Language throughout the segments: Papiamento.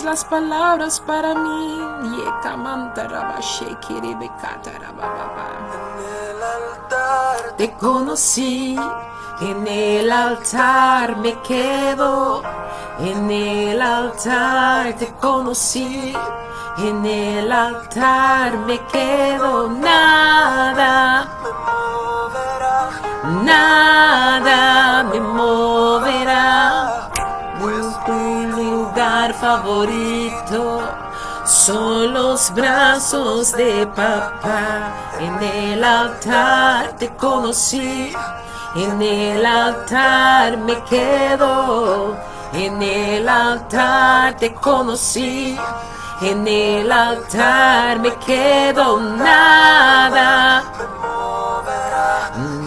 Palabras para mí. Te conocí, en el altar me quedo, en el altar te conocí, en el altar me quedo, nada, nada me moverá. Pues tu lugar favorito son los brazos de papá. En el altar te conocí, en el altar me quedo, en el altar te conocí, en el altar me quedo, nada,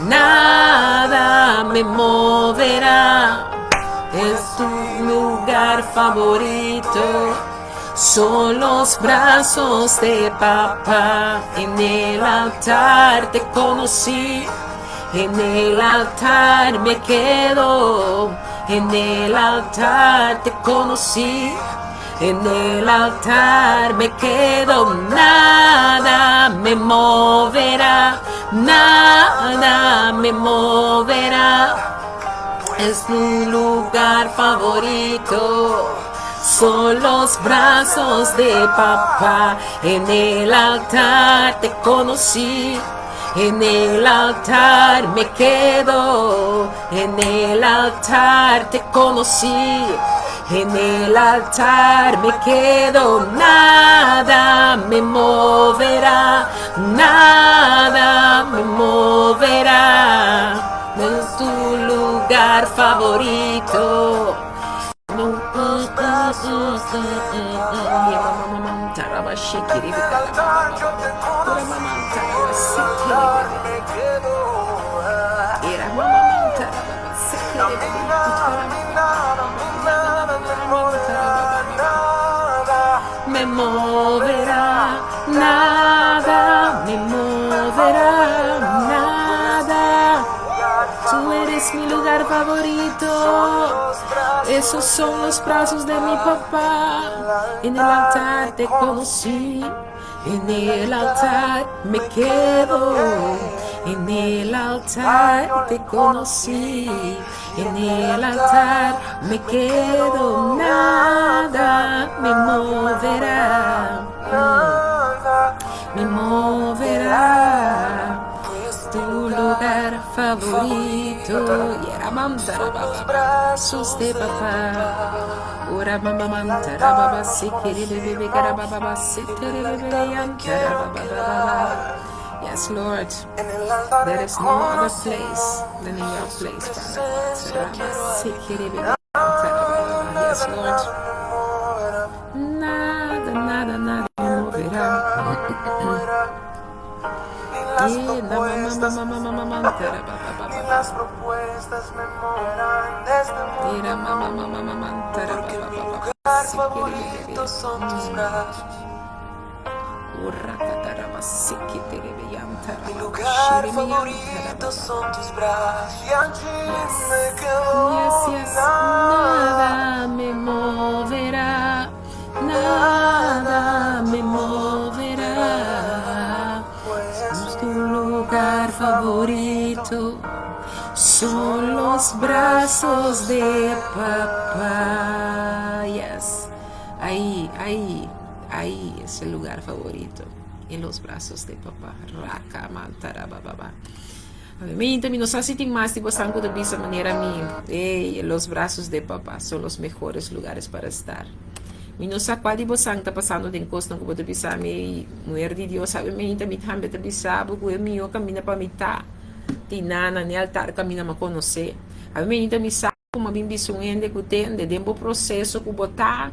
nada me moverá. Es tu lugar favorito, son los brazos de papá. En el altar te conocí, en el altar me quedo, en el altar te conocí, en el altar me quedo, nada me moverá, nada me moverá. Es mi lugar favorito, son los brazos de papá. En el altar te conocí, en el altar me quedo, en el altar te conocí, en el altar me quedo, nada me moverá, nada me moverá. Es tu lugar favorito. Me moverá, nada me moverá, nada. Tú eres mi lugar favorito. Esos son los brazos de mi papá. En el altar te conocí. En el altar me quedo. En el altar te conocí. En el altar me quedo. Nada me moverá. Me moverá. Tu lugar favorito. Brazos de papá. Ora mama mantara baba sikiri bebe gara baba sikiri bebe yantara baba baba. Yes, Lord. There is no other place than in your place, Father God. Yes, Lord. Nada, nada, nada me moverá. Ni las Eh, na ma ma propuestas, ma ma ma ma ma mantara baba ni baba. las propuestas me moverán de este Era mundo, ma ma no. ma ma ma mantara Porque baba mi baba. lugar Sikiri bebe. favorito son tus brazos. Mi lugar favorito son tus brazos. Y allí me Yes. quedo Yes, yes. nada, Nada me moverá. Nada me moverá. Pues Es mi tu lugar lugar favorito favorito. Son son los los brazos brazos de de papá. papá. Yes. Ahí, ahí, ahí es el lugar favorito. En los brazos de papá. Raka mantara bababa. Obviamente, mi no sa si tin mas di boso ku ta bisa manera mi. Hey, los brazos de papá son los mejores lugares para estar. Mi no sa kua di boso ta pasando den kos ku bo ta bisa mi muhé di Dios sabe mi ta mi tambe ta bisa bo ku e mihó kaminda pa mi ta. Tinana ni altar kaminda m'a konosé. Obviamente mi sa kuma bin bisa un hende ku tende den bo proseso ku bo ta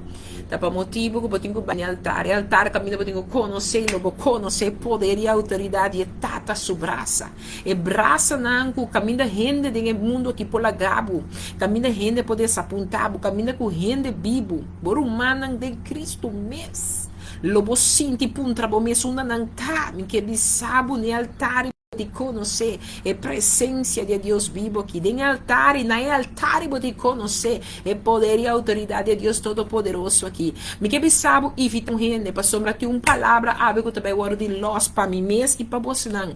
ta pa motibu ku bo tin ku bai altar. E altar kaminda bo tin ku konosé lo bo konosé poder i outoridat di e tata su brasa. E brasanan ku kaminda hende den e mundu aki por laga bo, kaminda hende por desapuntá bo, kaminda ku hende bibu, bo rumannan den Kristu mes. Lo bo sinti puntra bo mes unda nan ta. Mi ke bisa bo n'e altar bo tin konosé e presensia di e Dios bibu aki. Den e altar i na e altar bo tin konosé e poder i outoridat di e Dios Todopoderoso aki. Mi ke bisa bo invitá un hende pasobra tin un palabra awe ku ta bai wòrdu di lòs pa mi mes i pa bosonan.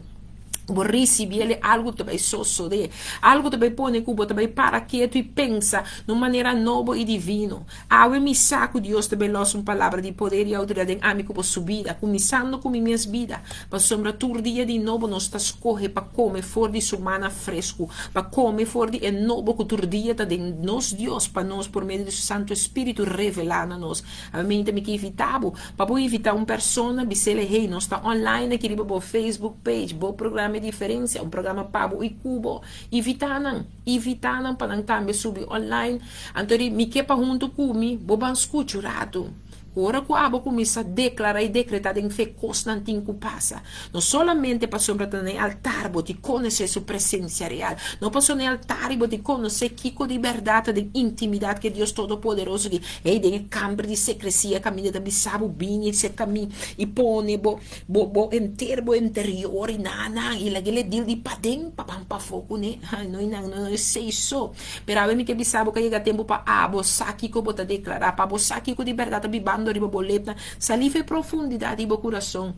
Bo risibí el e algu ta bai sosodé. Algu ta bai pone ku bo ta bai para ketu i pensa na un manera nobo i divino. Awe mi sa ku Dios ta bai lòs un palabra di poder i outoridat den ami ku bo su bida, kuminsando ku mi mes bida, pasobra tur dia di nobo nos ta skohe pa kome for di su mana fresku, pa kome for di e nobo ku tur dia ta den nos Dios pa nos por medio di su Santu Spiritu revelá na nos. Awe mi ke invitá bo Pa bo invitá un persona, bis'el, Hey, nos ta online aki riba bo Facebook page, bo programa E Diferencia, un programa pa bo i ku bo. Invitá nan. Invitá nan pa nan tambe subi online. Anto di, Mi ke pa huntu ku mi, bo ban skucha un ratu. Ku ora ku abo kuminsá deklará i dekretá den fe, kosnan tin ku pasa. No solamente pasobra ta na e altar bo tin konosé su presensia real. No pasobra na e altar bo tin konosé kiko di bèrdat ta den intimidat ku e Dios Todopoderoso ki. Ei den e kamber di sekresia kaminda ta bisa bo bini i serka mi i pone bo bo bo enter bo interior i nan i laga el e dil di paden pa ban pafó kuné. No i nan no esei so. Pero awe mi ke bisa bo ku a yega tempu pa abo sa kiko bo ta deklará, pa abo sa kiko di bèrdat ta bibando riba bo lepnan. Salí for e profundidat di bo kurason.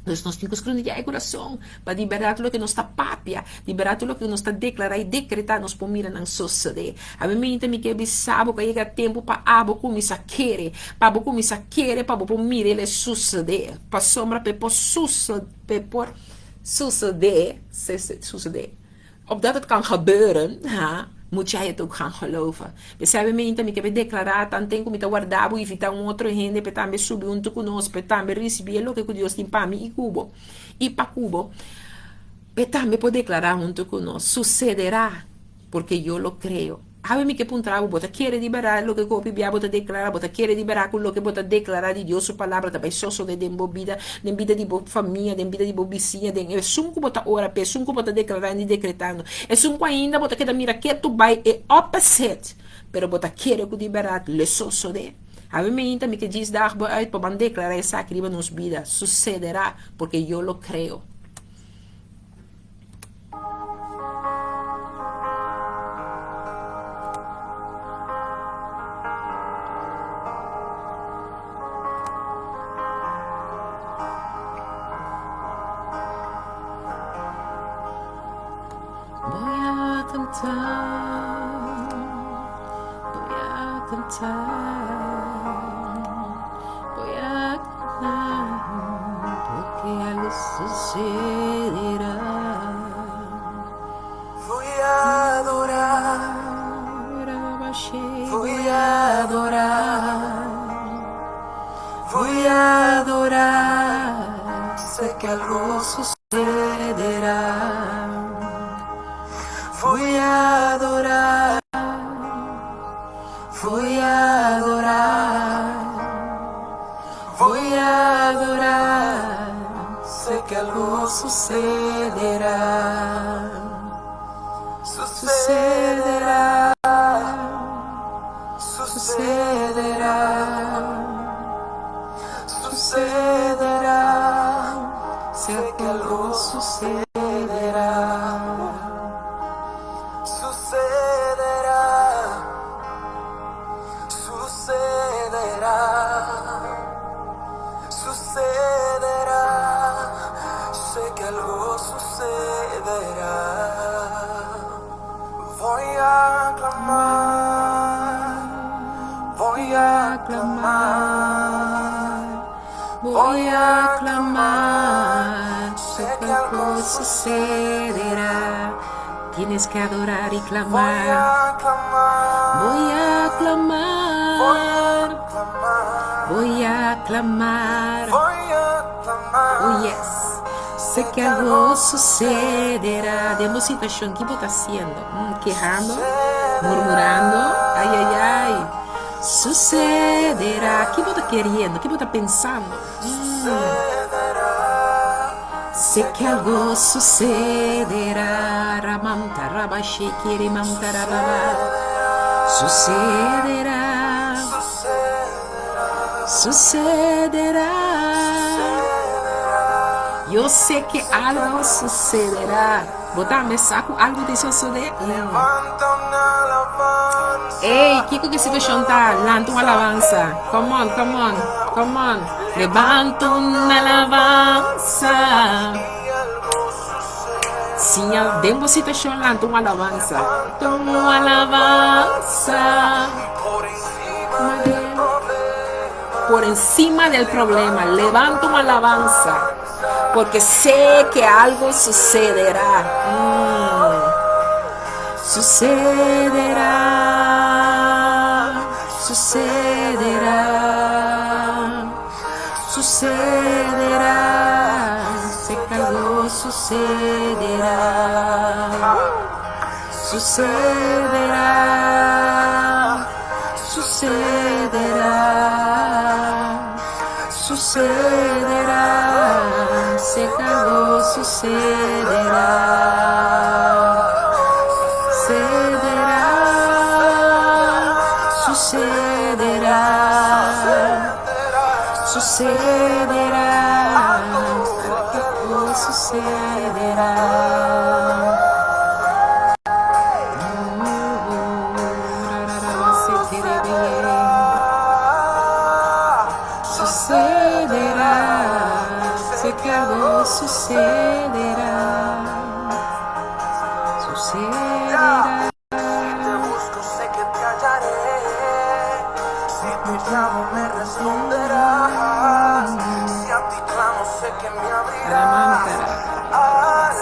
Dus nos tin ku skrundiá e kurason pa di bèrdat loke nos ta papia, di bèrdat loke nos ta deklará i dekretá nos por mira nan sosodé. Awe minta mi ke bisa bo ku a yega tempu pa abo kuminsá kere, pa bo kuminsá kere pa bo por mira el e sosodé. Pasobra pa e por pa e por sosodé, sosodé, opdat het kan gebeuren, ha, moet jij het ook gaan geloven. P'esei awe minta mi ke be deklará tanten ku mi ta warda bo invitá un otro hende p'e tambe subi huntu ku nos, p'e tambe risibí e loke ku Dios tin pa mi i ku bo i pa ku bo, p'e tambe por deklará huntu ku nos, Susederá, porque yo lo creo. Awe mi ke puntra bo, bo ta kere di bèrdat loke ku hopi bia bo ta deklará? Bo ta kere di bèrdat ku loke bo ta deklará di Dios su Palabra ta bai sosodé den bo bida, den bida di bo famia, den bida di bo bisiña, den esun ku bo ta ora p'e, esun ku bo ta deklarando i dekretando, esun ku ainda bo ta keda mira ketu bai e opposite, pero bo ta kere ku di bèrdat lo e sosodé? Awe mainta mi ke djis dag bo uit pa ban deklará esaki riba nos bida, Susederá, porque yo lo creo. Voy a cantar, voy a cantar, voy a cantar, porque algo sucederá. Voy a adorar, voy a adorar, voy a adorar. Sé que algo sucederá. Voy a adorar, voy a adorar, voy a adorar. Sé que algo sucederá. Sucederá, sucederá, sucederá. Sé que algo sucederá. Sucederá, sucederá, sucederá. Sé que algo sucederá. Voy a clamar, voy a clamar, voy a clamar. Sé que algo sucederá. Tienes que adorar y Voy clamar. a clamar, Voy a voy a clamar. clamar, Voy a clamar. voy a Oh clamar. yes. Sé Sé que que algo algo sucederá. sucederá. Den bo situashon, ki bo ta hasiendo? Kehando? Murmurando? Ay, ay, ay. Sucederá, Sucederá. Ki bo ta keriendo? Ki bo ta pensando? sucederá. Sé Sé que que algo algo sucederá. Ramanta rabashikiri manta rababa. sucederá, Sucederá. sucederá, Sucederá. sucederá. Yo sé que Sé que algo algo sucederá. Bo tambe sucederá. sa ku algo ta sosodé? Levanta una alabanza, Ey, kiko ku una situashon ta? Lanta un alabanza alabansa. Come on, come on, come on. Levanta Levanta un una alabanza alabansa. y algo Siña, sucederá. den bo situashon lanta un alabansa. Levanta Un una alabanza alabansa. y por encima del Por problema. encima del problema, Levanta levanta una un alabanza. alabanza Porque y sé que algo algo sucederá. sucederá. Sucederá, Sucederá, sucederá, sucederá, sucederá. Sé Sé que que algo algo sucederá. sucederá, Sucederá, sucederá, sucederá, sucederá, sucederá. Sé Sé que que algo algo sucederá. sucederá. Sucederá, Sucederá, sucederá, sucederá, sucederá, algo algo sucederá. Sucederá, Sucederá, sucederá, sé sé que que algo algo sucederá, Ya, sucederá. si te busco, sé que te hallaré. Si te llamo, me responderás. Si a ti clamo, sé que me abrirás. Ramantara, Algo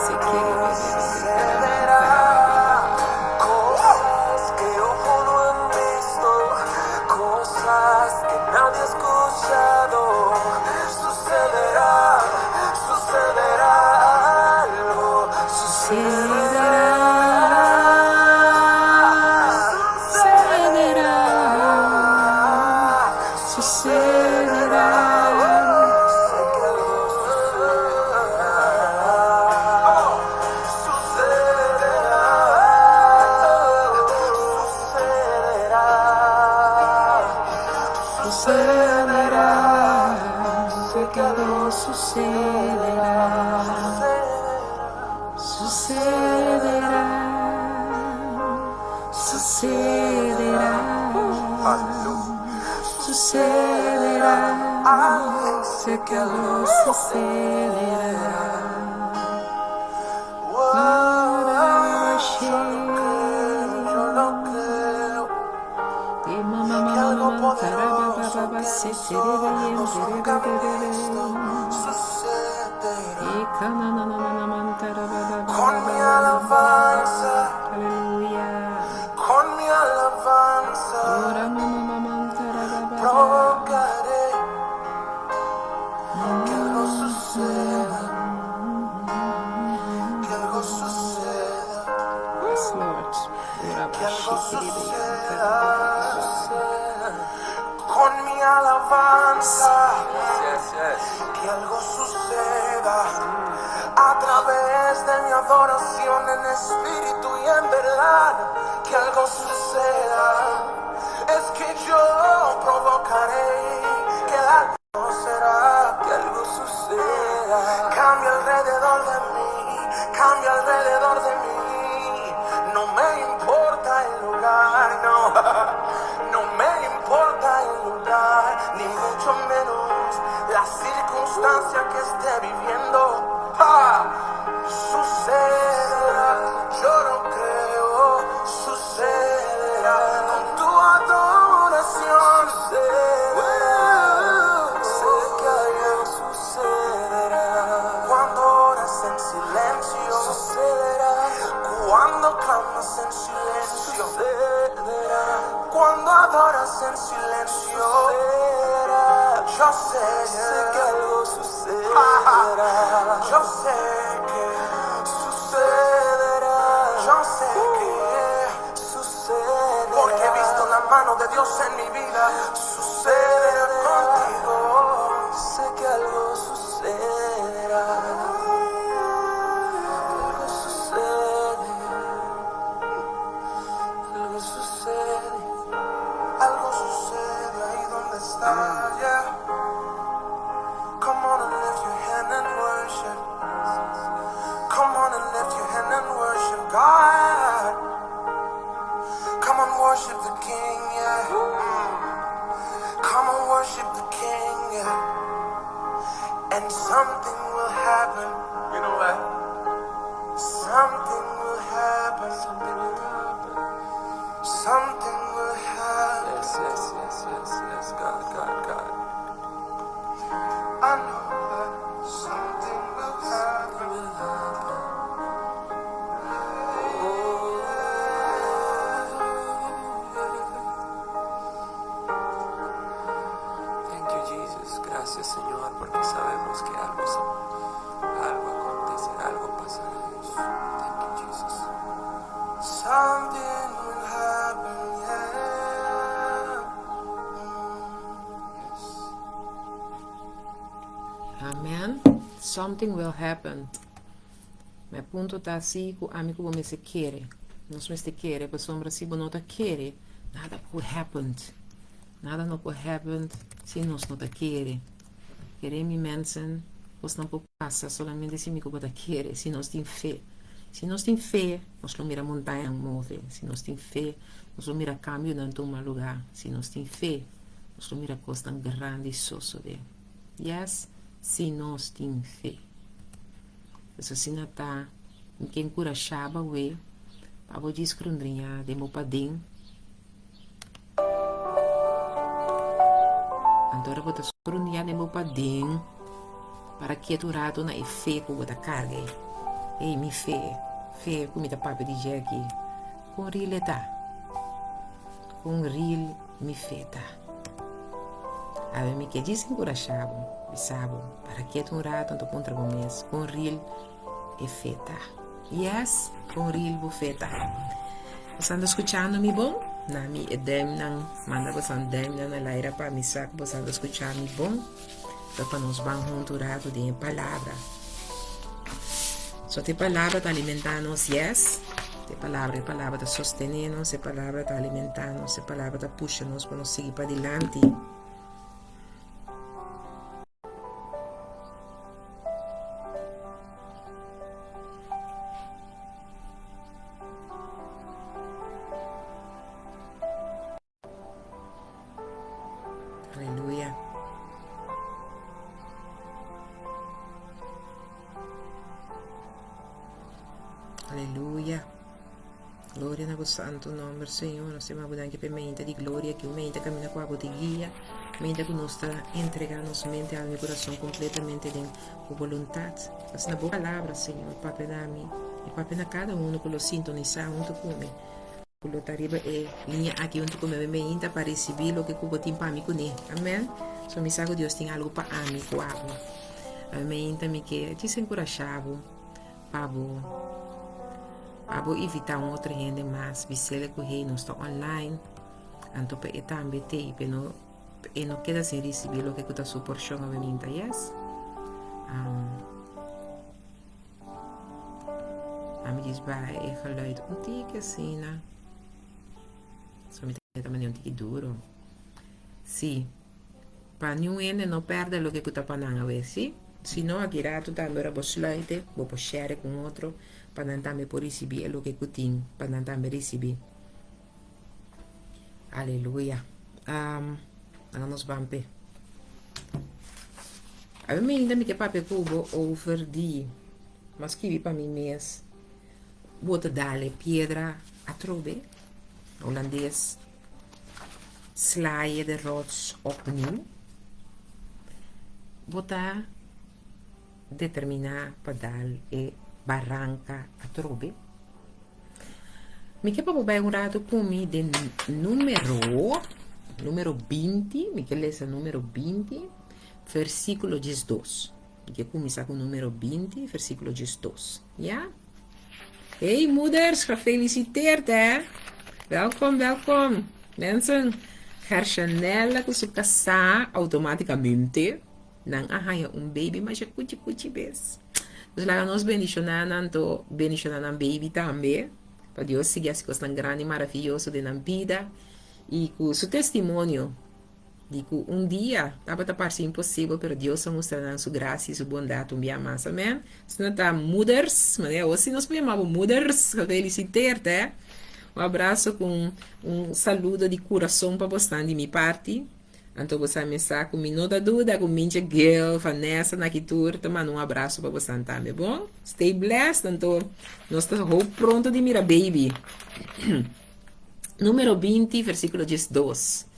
Sucederá, sucederá, sucederá, sé que algo sucederá. Con mi alabanza, Aleluya. con mi alabanza, provocaré que algo suceda, que algo suceda, Yes, Lord. que algo suceda, con mi alabanza, que algo suceda a través de mi adoración en espíritu y en verdad, que algo suceda. Es que yo provocaré que algo será, que algo suceda. Cambia alrededor de mí, cambia alrededor de mí. No me importa el lugar, no. No me importa el lugar, ni mucho menos la circunstancia que esté viviendo. ¡Ja! Sucederá, yo lo creo, sucederá con tu adoración. Sucederá, sé que algo sucederá. Cuando oras en silencio, sucederá. Cuando clamas en silencio, sucederá. Cuando adoras en silencio, sucederá. Yo sé, sé que algo sucederá. Yo sé que sucederá. Yo sé que sucederá. Porque he visto la mano de Dios en mi vida. Sucederá contigo. Sé que algo sucederá. Algo sucede. Algo sucede. Algo sucede ahí donde está. Yeah. Come on and lift your hand and worship. Come on and lift your hand and worship God. Come on, worship the King, yeah. Come on, worship the King, yeah. And something will happen. You know what? Something will happen. Something will happen. Something will happen. Yes, yes, yes, yes, yes. God, God, God. I know that something will happen. Will happen. Thank you, Jesus. Gracias, Señor, porque sabemos que algo, algo acontecerá, algo pasará, Dios. Thank you, Jesus. Something will happen, yeah. Yes. Amen. Something will happen. Mi punto ta asina ku ami ku bo mester kere. Nos mester kere, pasobra si bo no ta kere, nada por happen. Nada no por happen si nos no ta kere. Kere mi mensen, kos no por pasa solamente si mi ku bo ta kere, si nos tin fe. Si nos tin fe, nos lo mira montaña move. Si nos tin fe, nos lo mira kambionan tuma lugá. Si nos tin fe, nos lo mira kosnan grandi sosodé. Yes, si nos tin fe. Pues asina ta, mi ke enkurashá bo awe, pa bo djis skrundriñá den bo paden. Anto ora bo ta skrundriñá den bo paden, para ketu un ratu na e fe ku bo ta karga ei. Ei, mi fe, fe ku mi ta papia di dje aki, kon ril e ta? Kon ril mi fe ta? Awe mi ke djis enkurashá bo, bisa bo, para ketu un ratu anto puntra bo mes, kon ril e fe ta? Yes, kon ril bo fe ta? Boso anda skuchando mi bon? Na mi e duimnan, manda boso duimnan na laira pa mi sa ku boso anda skucha mi bon. Ta pa nos ban huntu un ratu den e palabra. So te palabra ta alimentá nos, yes. Te palabra, e palabra ta sostené nos, e palabra ta alimentá nos, e palabra ta pusha nos pa nos sigui padilanti. Aleluya. Gloria na bo santo nomber, Señor. Nos te mabo danki p'e mente di gloria ki un mente camina cu abo te guia. Mente cu nos ta entrega nos mente, alma y corazon completamente den bo voluntad. Asina bo palabra, Señor, papia na mi y papia na cada uno cu lo sintonisa hunto cu mi. Cu lo ta riba e liña aki hunto cu mi awe meinta pa ricibi loke cu bo tin pa mi cune. Amen. So mi sa cu Dios tin algo pa ami cu abo. Awe meinta mi ke djis encurasha bo pa bo pa bo invita un otro hende mas bisele cu hey nos ta online anto pa e tambe tey pa e no pa e no keda sin ricibi loke cu ta su porcion awe meinta. Yes. Um. Ami djis baha e geluid un tiki asina. So mi ta mane un tiki duro. Si. Pa niun hende no perde loke ku ta pa nan awe, si. Si no, aki rato tambe ora bo sluite, bo por share ku un otro pa nan tambe por risibi e loke ku tin pa nan tambe risibi. Aleluya. Um, laga nos ban p'e. Awe mainta mi ke papia ku bo over di, m'a skibi pa mi mes, bo ta dal e piedra atrobe, holandes, sla je de rots opnieuw. Bo ta determiná pa dal e baranka atrobe. Mi ke pa bo bai un ratu ku mi den Número, número binti, mi ke lesa Número binti, versíkulo diesdos. Mi ke kuminsá ku Número binti, versíkulo diesdos. Ya? Hey moeders, gefeliciteerd hè! Welkom, welkom! Mensen, Gershanella ku su kasá automáticamente Nan a haña un baby masha kuchi kuchi bes. Dus laga nos bendishoná nan to bendishoná nan baby tambe, pa Dios sigui hasi kosnan grandi i maravioso den nan bida i ku su testimonio di ku un dia tabata parse imposibel pero Dios a mustra nan su grasia i su bondat un bia mas. Amen. Asina ta moeders, manera awor si nos por yama bo moeders, gefeliciteerd hè. Un abraso ku un saludo di kurason pa bosnan di mi parti. Anto bo sa mi sa ku mi no ta duda ku Mintje Gil, Vanessa na ki tur ta manda un abraso pa bosan tambe bon. Stay blessed anto nos ta hoop pronto di mira baby. Numero binti versikulo diesdos.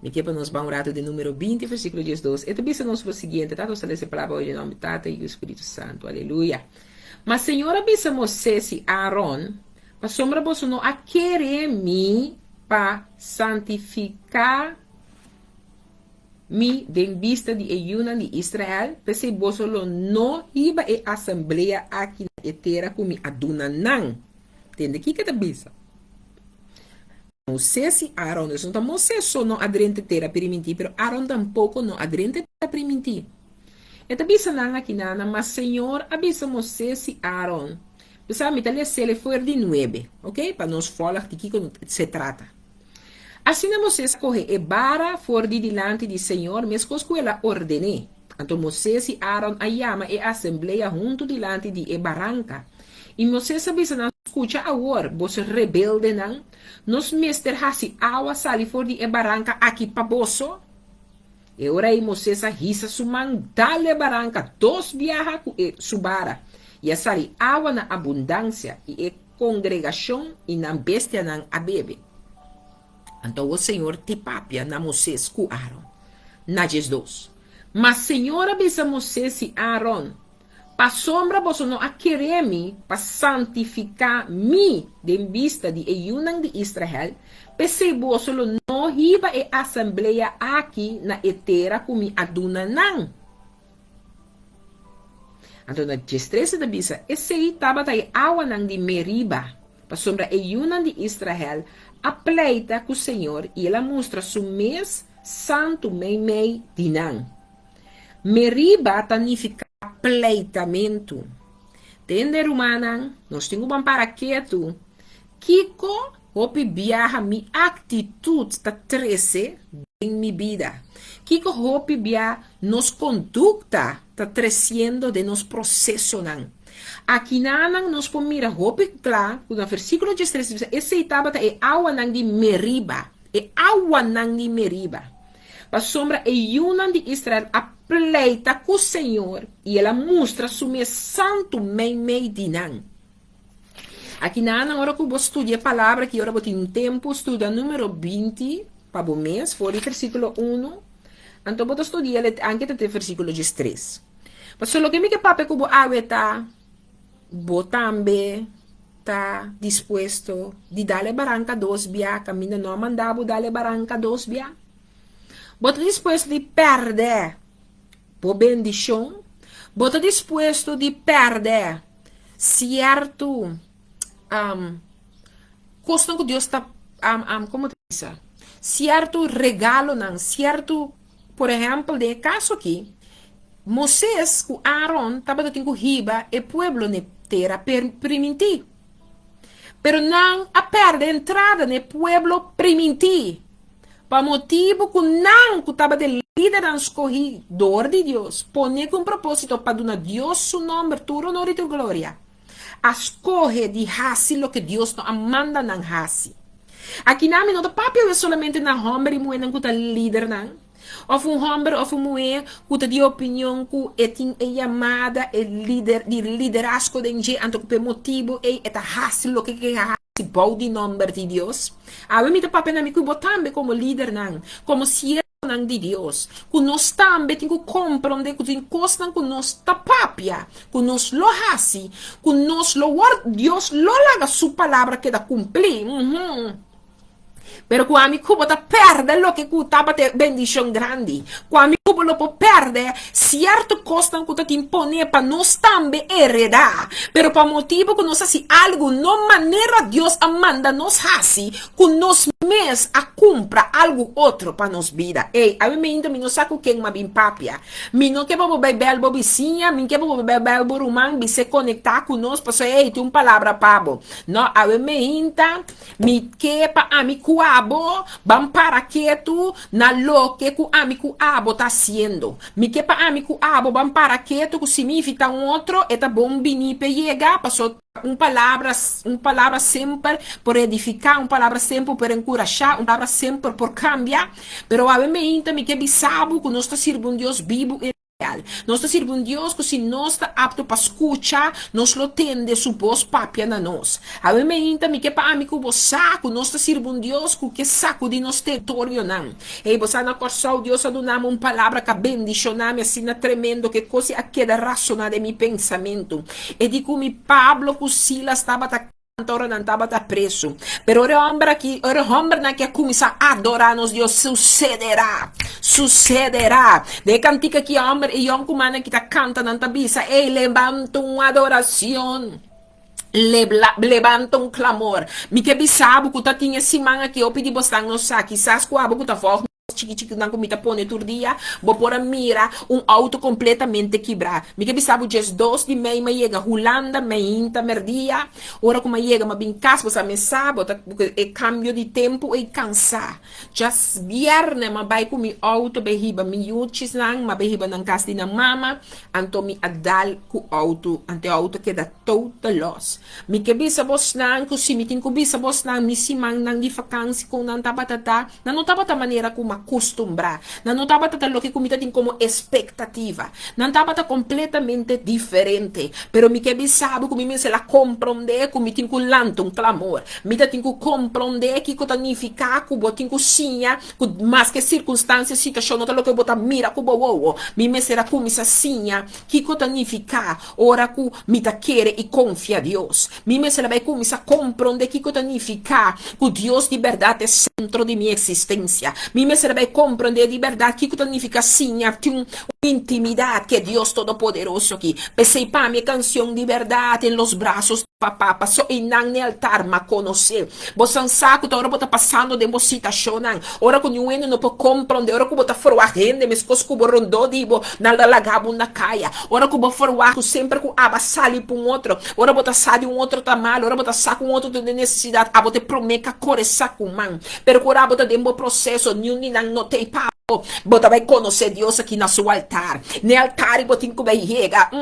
Mi ke pa nos ban un rato den numero binti versikulo diesdos. E ta bisa nos lo siguiente, Tata nos ta lesa e palabra hoy den nomber di Tata, Yu, Spiritu Santu. Aleluya. Ma Señor a bisa Moses i Aaron, Pasobra boso no a kere mi pa santifiká mi den bista di e yunan di Israel, p'esei boso lo no hiba e asamblea aki na e tera ku mi a duna nan. Tende kiko e ta bisa. Moisés i Aaron, dus no ta Moisés so no a drenta e tera primintí, pero Aaron tampoko no a drenta e tera primintí. E ta bisa nan akinanan, Ma Señor a bisa Moisés i Aaron, Bo sa, mi ta lesel e for di nuebe, ok, pa nos volg di kiko se trata. Asina Moisés a kohe e bara for di dilanti di señor meskos ku el a orden'é. Anto Moisés i Aaron a yama e asamblea huntu dilanti di e baranka. I Moisés a bisa nan, Skucha awor, boso rebeldenan, nos mester hasi awa sali for di e baranka aki pa boso? E ora ei Moisés a hisa su man dal e baranka dos biaha ku e su bara, i a sali awa na abundansia, i e kongregashon i nan bestianan a bebe. Anto awor señor ti papia na Moisés ku Aaron, na diesdos. Ma señor a bisa Moisés i Aaron, Pasobra boso no a kere mi pa santifiká mi den bista di e yunan di Israel, p'esei boso lo no hiba e asamblea aki na e tera ku mi a duna nan. Anto na diestres e ta bisa, Esei tabata e awanan di Meriba, pasobra e yunan di Israel a pleita ku señor i el a mustra su mes santu meimei di nan. Meriba ta nifiká pleitamentu. Tende, rumannan, nos tin ku ban para ketu. Kiko hopi biaha mi aktitut ta trese den mi bida? Kiko hopi bia nos kondukta ta tresiendo den nos prosesonan? Akinanan nos por mira hopi kla ku na versíkulo diestres ta bisa, Esei tabata e awanan di Meriba, e awanan di Meriba. Pasobra e yunan di Israel a pleita ku señor, i el a mustra su mes santu meimei di nan. Akinan ora ku bo studia e palabra aki, ora bo tin un tempu, studia Numero 20 pa bo mes, for di versíkulo 1, anto bo ta studia el anke ta te versíkulo 13. Pasobra loke mi ke papia ku bo awe ta, bo tambe ta dispuesto di dal e baranka dos bia kaminda no a manda bo dal e baranka dos bia? Bo ta dispuesto di pèrdè bo bendishon? Bo ta dispuesto di pèrdè sierto kosnan ku Dios ta, komo ta bisa, sierto regalonan, sierto, por ehèmpel den e kaso aki, Moises ku Aaron tabata tin ku hiba e pueblo n'e tera primintí. Pero nan a pèrdè entrada n'e pueblo primintí pa motibu ku nan ku tabata e lidernan skohí dor di Dios, poné ku un propósito pa duna Dios su nòmber tur onor i tur gloria, a skohe di hasi loke Dios no a manda nan hasi. Akinan mi no ta papia awe solamente na hòmber i muhénan ku ta lidernan, òf un hòmber òf un muhé ku ta di opinion ku e tin e yamada, e lider, di liderazgo den dje, anto ku pa e motibu ei e ta hasi loke ke hasi bou di nòmber di Dios. Awe mi ta papia na mi ku bo tambe komo lidernan, komo siervonan di Dios, ku nos tambe tin ku komprondé ku tin kosnan ku nos ta papia, ku nos lo hasi, ku nos lo wòrdu, Dios lo laga su palabra keda kumplí. Pero ku ami ku bo ta pèrdè loke ku tabata e bendishon grandi. Ku ami ku bo lo por pèrdè sierto kosnan ku ta tin poné pa nos tambe heredá. Pero pa motibu ku nos hasi algu no manera Dios a manda nos hasi, ku nos mes a kumpra algu otro pa nos bida. Ey, awe meinta mi no sa ku ken m'a bin papia. Mi no ke pa bo bai bèl bo bisiña, mi ke pa bo bai bèl bo ruman, bis'é konektá ku nos pasobra ey, tin un palabra pa bo. No, awe meinta Mi ke pa ami ku abo ban para ketu na loke ku ami ku abo ta hasiendo. Mi ke pa ami ku abo ban para ketu ku si mi invita un otro e ta bon bini p'e yega paso un palabra un palabra semper por edifica, un palabra semper por enkurashá, un palabra semper por kambia. Pero awe meinta mi ke bisa bo ku nos ta sirbi un Dios bibu i real. Nos ta sirbi un Dios ku si nos ta apto pa skucha, nos lo tende su bos papia na nos. Awe meinta mi ke pa ami ku bo sa ku nos ta sirbi un Dios ku ke sakudí nos teritorionan. Ey, bo sa na Kòrsou Dios a duna mi un palabra ku a bendishoná mi asina tremendo ku e kos ei a keda rasoná den mi pensamentu. E di ku mi Pablo ku Silas tabata. Anta ora nan tabata presu. Pero ora e homber aki, ora e hombernan aki a kuminsá adorá nos Dios, susederá, susederá. Den e kantika aki e homber, e yònkumannan ki ta kanta nan ta bisa, Ey, lebanta un adoracion, lebla, lebanta un clamor. Mi ke bisa bo ku ta tin e siman aki hopi di bosnan no sa, kisas ku abo ku ta vòlg Chiki chikitunan ku mi ta pone tur dia, bo por a mira un outo kompletamente kibrá. Mi ke bisa bo 12 di mei m'a yega Hulanda, meinta merdia. Ora ku m'a yega m'a bin kas, bo sa mi sa, bo ta e kambio di tempu ei kansá. Djas bièrnè m'a bai ku mi outo bai hiba mi yuchisnan, m'a bai hiba nan kas di nan mama, anto mi a dal ku outo, anto e outo keda total los. Mi ke bisa bosnan ku si mi tin ku bisa bosnan mi simannan di fakansi kon nan tabata ta. Nan no tabata manera ku m'a kustumbrá. Nan no tabata ta loke ku mi ta tin komo espektativa. Nan tabata kompletamente diferente. Pero mi ke bisa bo ku mi mester a komprondé ku mi tin ku lanta un klamor. Mi ta tin ku komprondé kiko ta nifiká ku bo tin ku siña ku maske sirkunstansia, situashon no ta loke bo ta mira ku bo wowo. Mi mester a kuminsá siña kiko ta nifiká ora ku mi ta kere i konfia Dios. Mi mester a bai kuminsá komprondé kiko ta nifiká ku Dios di bèrdat e sentro di mi eksistensia. Mi mester a bai komprondé di bèrdat kiko ta nifiká siña tin un intimidat ku e Dios Todopoderoso aki. P'esei pa mi e kansion di bèrdat En los brazos di Papá, pasó einan n'e altar m'a konosé. Bo san sa ku ta ora bo ta pasando den bo situashonnan, ora ku niun hende no por komprondé, ora ku bo ta ferwagt hende meskos ku bo rondó di bo nan ta laga bo na kaya, ora ku bo ferwagt ku semper ku aba sali pa un otro, ora bo ta sa di un otro ta malu, ora bo ta sa ku un otro ta den nesesidat, abo ta e promé ka kore sa ku man. Pero ku ora abo ta den bo proseso, niun di nan no ta ei pa bo. Bo ta bai konosé Dios aki na su altar. N'e altar ei bo tin ku bai yega.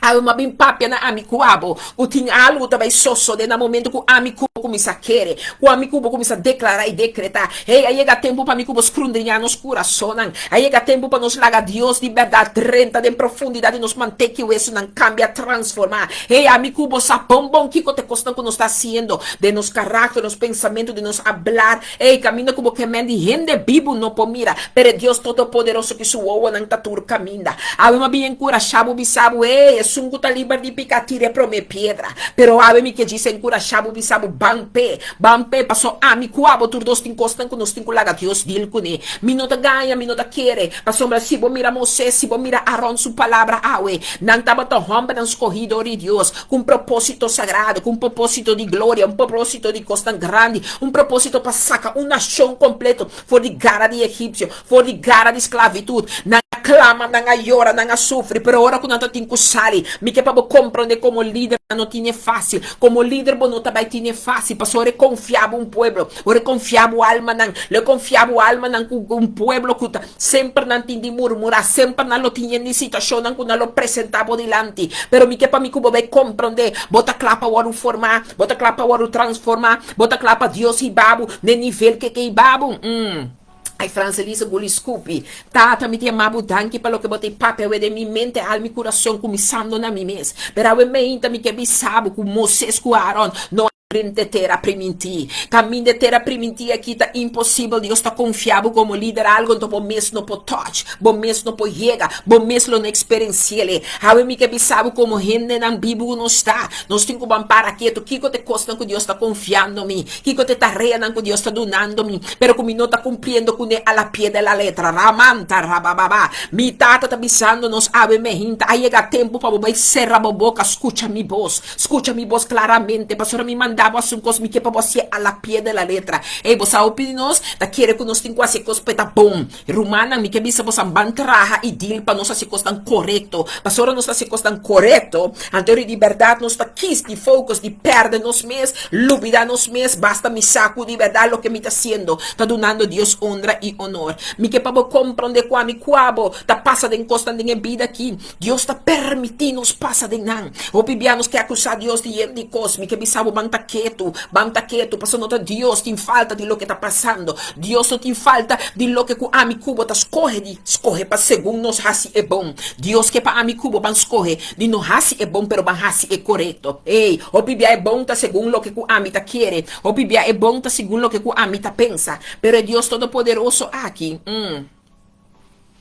Awe m'a bin papia na ami ku abo ku tin algu ta bai sosode na momento ku ami ku bo kuminsá kere, ku ami ku bo kuminsá deklará i dekretá. Hey, a yega tempu pa mi ku bo skrundriñá nos kurasonnan. A yega tempu pa nos laga Dios di bèrdat drenta den profundidat di nos manteki wesunan kambia, transformá. Hey, ami ku bo sa bon bon kiko ta e kosnan ku nos ta hasiendo den nos karakter, nos pensamentu, den nos ablar. Hey, kaminda ku bo kemen di hende bibu no por mira, pero e Dios Todopoderoso ki su wowonan ta tur kaminda. Awe mi a bin enkurashá bo bisa bo, Ey, esun ku ta liber di piká, tira e promé piedra. Pero awe mi ke djis enkurashá bo bisa bo, Ban p'e, ban p'e, pasobra ami ku abo tur dos tin kosnan ku nos tin ku laga Dios dil kuné. Mi no ta gaña, mi no ta kere, pasobra si bo mira Moisés, si bo mira Aron su palabra awe, nan tabata hòmbernan skohí dor di Dios, ku un propósito sagrado, ku un propósito di gloria, un propósito di kosnan grandi, un propósito pa saka un nashon kompleto for di gara di egipsio, for di gara di sklavitut. Nan a klama, nan a yora, nan a sufri, pero ora ku nan ta tin ku sali, mi ke pa bo komprondé komo lider nan no tine fásil. Komo lider bo no ta bai tine fásil, pasobra ora e konfia bo un pueblo, ora e konfia bo almanan, lo e konfia bo almanan ku un pueblo ku ta semper nan tin di murmurá, semper nan lo tin yen di situashonnan ku nan lo presentá bo dilanti. Pero mi ke pa mi ku bo bai komprondé, bo ta kla pa wòrdu formá, bo ta kla pa wòrdu transformá, bo ta kla pa Dios hiba bo n'e nivel ke ke hiba bo. Mm. Ay Frans Elisa guli skupi. Tata mi ta yama bo danki pa loke bo ta papia awe den mi mente, alma i kurason kuminsando na mi mes. Pero awe meinta mi ke bisa bo ku Moses ku Aaron no a drenta e tera primintí. Kaminda e tera primintí aki ta imposibel. Dios ta konfia bo komo lider algu anto bo mes no por touch, bo mes no por yega, bo mes lo no eksperensi'el. Awe mi ke bisa bo komo hendenan bibu ku nos ta, nos tin ku ban para ketu. Kiko ta e kosnan ku Dios ta konfiando mi? Kiko ta e tareanan ku Dios ta dunando mi, pero ku mi no ta kumpliendo kuné a la pie de la letra? Ramanta rabababa. Mi Tata ta bisando nos awe mehinta, a yega tempu pa bo bai sera bo boka, skucha mi bos. Skucha mi bos klaramente, pasobra mi manda bo hasi un kos, mi ke pa bo hasié a la pie de la letra. Ey, bo sa hopi di nos ta kere ku nos tin ku hasi e kos pa e ta bon. Rumannan, mi ke bisa boso ban traha i deal pa nos hasi kosnan korekto. Pasobra nos ta hasi kosnan korekto, anto di bèrdat nos ta kis di focus di pèrdè nos mes, lubidá nos mes, basta mi sa ku di bèrdat loke mi ta hasiendo ta dunando Dios honra i honor. Mi ke pa bo komprondé ku ami ku abo ta pasa den kosnan den e bida aki. Dios ta permití nos pasa den nan. Hopi bia nos ke akusá Dios di yen di kos. Mi ke bisa bo ban ta ketu, ban ta ketu, pasobra no ta Dios tin falta di loke ta pasando. Dios no tin falta di loke ku ami ku bo ta skohe di skohe pa segun nos hasi e bon. Dios ke pa ami ku bo ban skohe di no hasi e bon pero ban hasi e korekto. Ey, hopi bia e bon ta segun loke ku ami ta kere, hopi bia e bon ta segun loke ku ami ta pensa. Pero e Dios Todopoderoso aki, mm.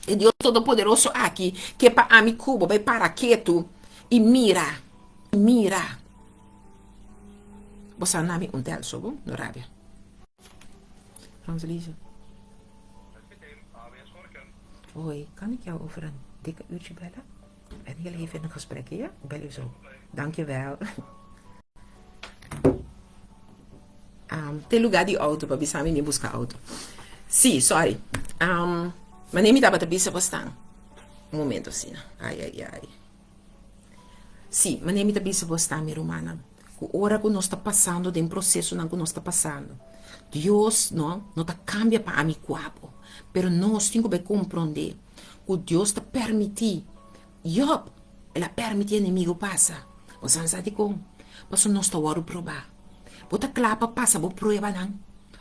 E Dios Todopoderoso aki ke pa ami ku bo bai para ketu i mira, i mira. Bo sa na mi un tel so bo, no rabia. Frans Elise. Hoi, kan ik jou over een dikke uurtje bellen? Ik ben heel even in een gesprek, ja? Ik bel u zo. Dank je wel. Um, te lugar di auto, pa bisa mi mi busca auto. Sí, sorry. Um, mane mi tabata bisa bosnan. Un momento asina. Ai, ai, ai. Sí, mane mi ta bisa bosnan, mi rumannan, ku ora ku nos ta pasando den prosesonan ku nos ta pasando, Dios no, no ta kambia pa ami ku abo, pero nos tin ku bai komprondé ku Dios ta permití Job, el a permití enemigo pasa. Bo sa sa dikon? Pasobra nos ta wòrdu probá. Bo ta kla pa pasa bo pruebanan?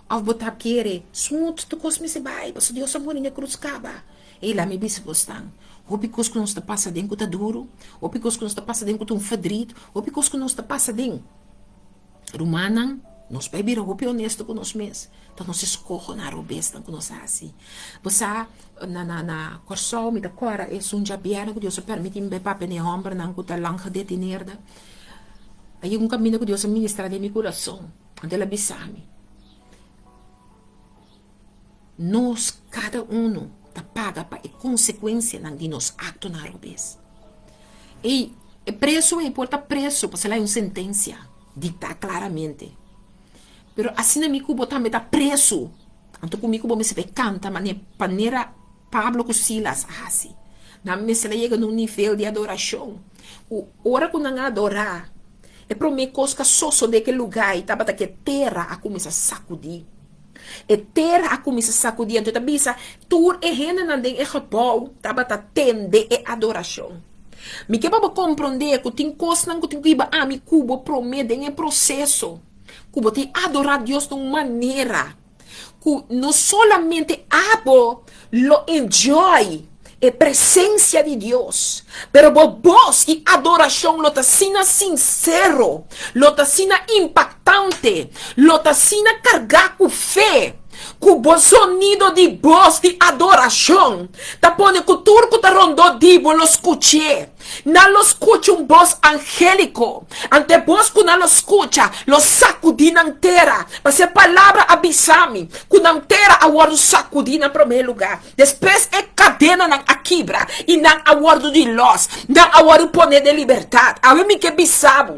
Òf bo ta kere, Smooth, tur kos mester bai, pasobra Dios a muri na e krus kaba. Ei, laat mi bisa bosnan, hopi kos ku nos ta pasa den ku ta duru, hopi kos ku nos ta pasa den ku ta un ferdriet, hopi kos ku nos ta pasa den. Rumannan, nos bai bira hopi honesto ku nos mes, ta nos eskohonan robesnan ku nos hasi. Bo sa, na na na Kòrsou mi ta kòrda esun djabièrnè ku Dios a permití mi bai papia na e hòmbernan ku ta lang gedetineerde. A yega un kaminda ku Dios a ministrá den mi kurason, anto el a bisa mi, Nos kada unu ta paga pa e konsekuensianan di nos aktonan robes. Ei, e preso ei por ta preso pasobra el a un sentensia diktá klaramente. Pero asina mi ku bo tambe ta preso, anto ku mi ku bo mester bai kanta mane panera Pablo ku Silas a hasi. Nan mester a yega na un nivel di adorashon ku ora ku nan a adorá, e promé kos ku a sosodé ku e lugá ei tabata ku e tera a kuminsá sakudí. E tera a kuminsá sakudí, anto e ta bisa, tur e hendenan den e gebou tabata tende e adorashon. Mi ke pa bo komprondé ku tin kosnan ku tin ku hiba ami ku bo promé den e proseso ku bo tin adorá Dios na un manera ku no solamente abo lo enjoy e presensia di Dios, pero bo bos i adorashon lo ta asina sinsero, lo ta asina impaktante, lo ta asina kargá ku fe, ku bo zonido di bos di adorashon ta pone ku tur ku ta rondó di bo lo skuch'é. Nan lo skucha un bos angéliko. Anto e bos ku nan lo skucha lo sakudí nan tera. Pasobra e palabra a bisa mi ku nan tera a wòrdu sakudí na promé lugá. Despues e kadenanan a kibra i nan a wòrdu di lòs. Nan a wòrdu poné den libertat. Awe mi ke bisa bo.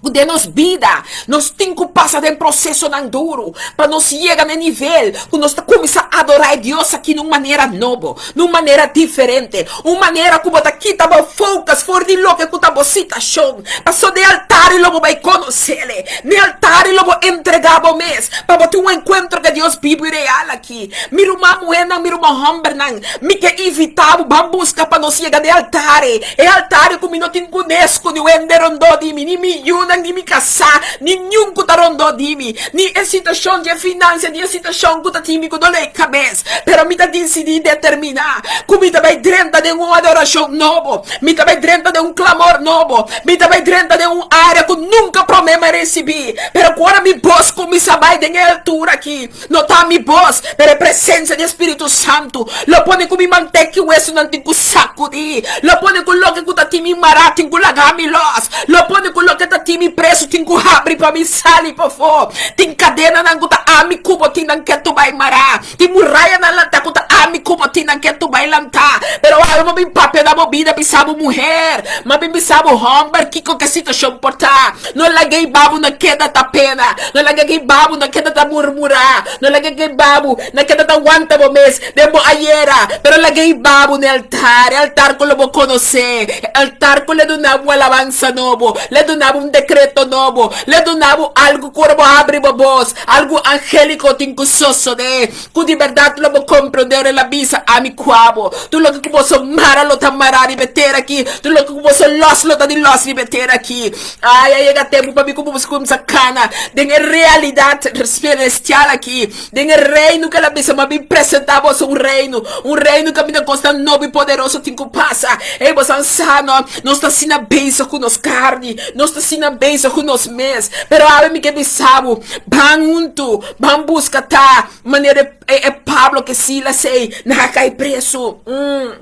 Ku den nos bida nos tin ku pasa den prosesonan duru pa nos yega na e nivel ku nos ta kuminsá adorá e Dios aki na un manera nobo, na un manera diferente, un manera ku bo ta kita bo focus for di loke ku ta bo situashon. Pasobra den altar lo bo bai konosele, den altar lo bo entregá bo mes pa bo tin un enkuentro ku e Dios bibu i real aki. Mi ruman muhénan, mi ruman hòmbernan, mi ke invitá bo ban buska pa nos yega den altar. E altar ku mi no tin kunes ku niun hende rondó di mi, ni mi yunan, ni mi kasá, ni niun ku ta rondó di mi, ni e situashon di e finansia, ni e situashon ku ta tin mi ku doló e kabes. Pero mi ta disidí i determiná ku mi ta bai drenta den un adorashon nobo, mi ta bai drenta den un klamor nobo, mi ta bai drenta den un área ku nunka promé mi a risibí. Pero ku ora mi bos kuminsá bai den e altura akí, No ta mi bos, pero e presencia di e Spiritu Santu lo pone cu mi mantek ki wesunan tin cu sacudi, lo pone cu loke cu ta tin mi mará tin cu laga mi los, lo pone cu loke ta tin mi preso tin cu habri pa mi sali pafó. Tin cadenanan cu ta ami cu bo tin nan ketu bai mará, tin murayanan lantá cu ta ami cu bo tin nan ketu bai lantá. Pero awe bo bin papia na bo bida bisa bo muher, ma bin bisa bo homber kico ke situacion por ta. No laga e babu na keda ta pena, no laga e babu na keda ta murmurá, no laga e babu na keda ta wanta bo mes den bo ayera, pero laga e babu na e altar, e altar ku lo bo konosé, e altar ku lo duna bo un alabansa nobo, lo duna bo un dekreto nobo, lo duna bo algu ku ora bo habri bo bos, algu angéliko tin ku sosodé. Ku di bèrdat lo bo komprondé ora el a bisa, Ami kua bo. Tur loke ku boso mara lo ta mará riba e tera akí, tur loke ku boso lòs lo ta di lòs riba e tera akí. Ai, a yega tempu pa mi ku boso kuminsá kana den e realidat selestial akí, den e reino ku el a bisa. Mi a bin presentá boso un reino, un reino kaminda kosnan nobo i poderoso tin ku pasa. Ei, boso a sa, no? Nos ta asina bezig ku nos karni, nos ta asina bezig ku nos mes. Pero awe mi ke bisa bo, ban huntu. Ban buska ta manera e, e Pablo ke Silas ei, nan a kai preso. Mm,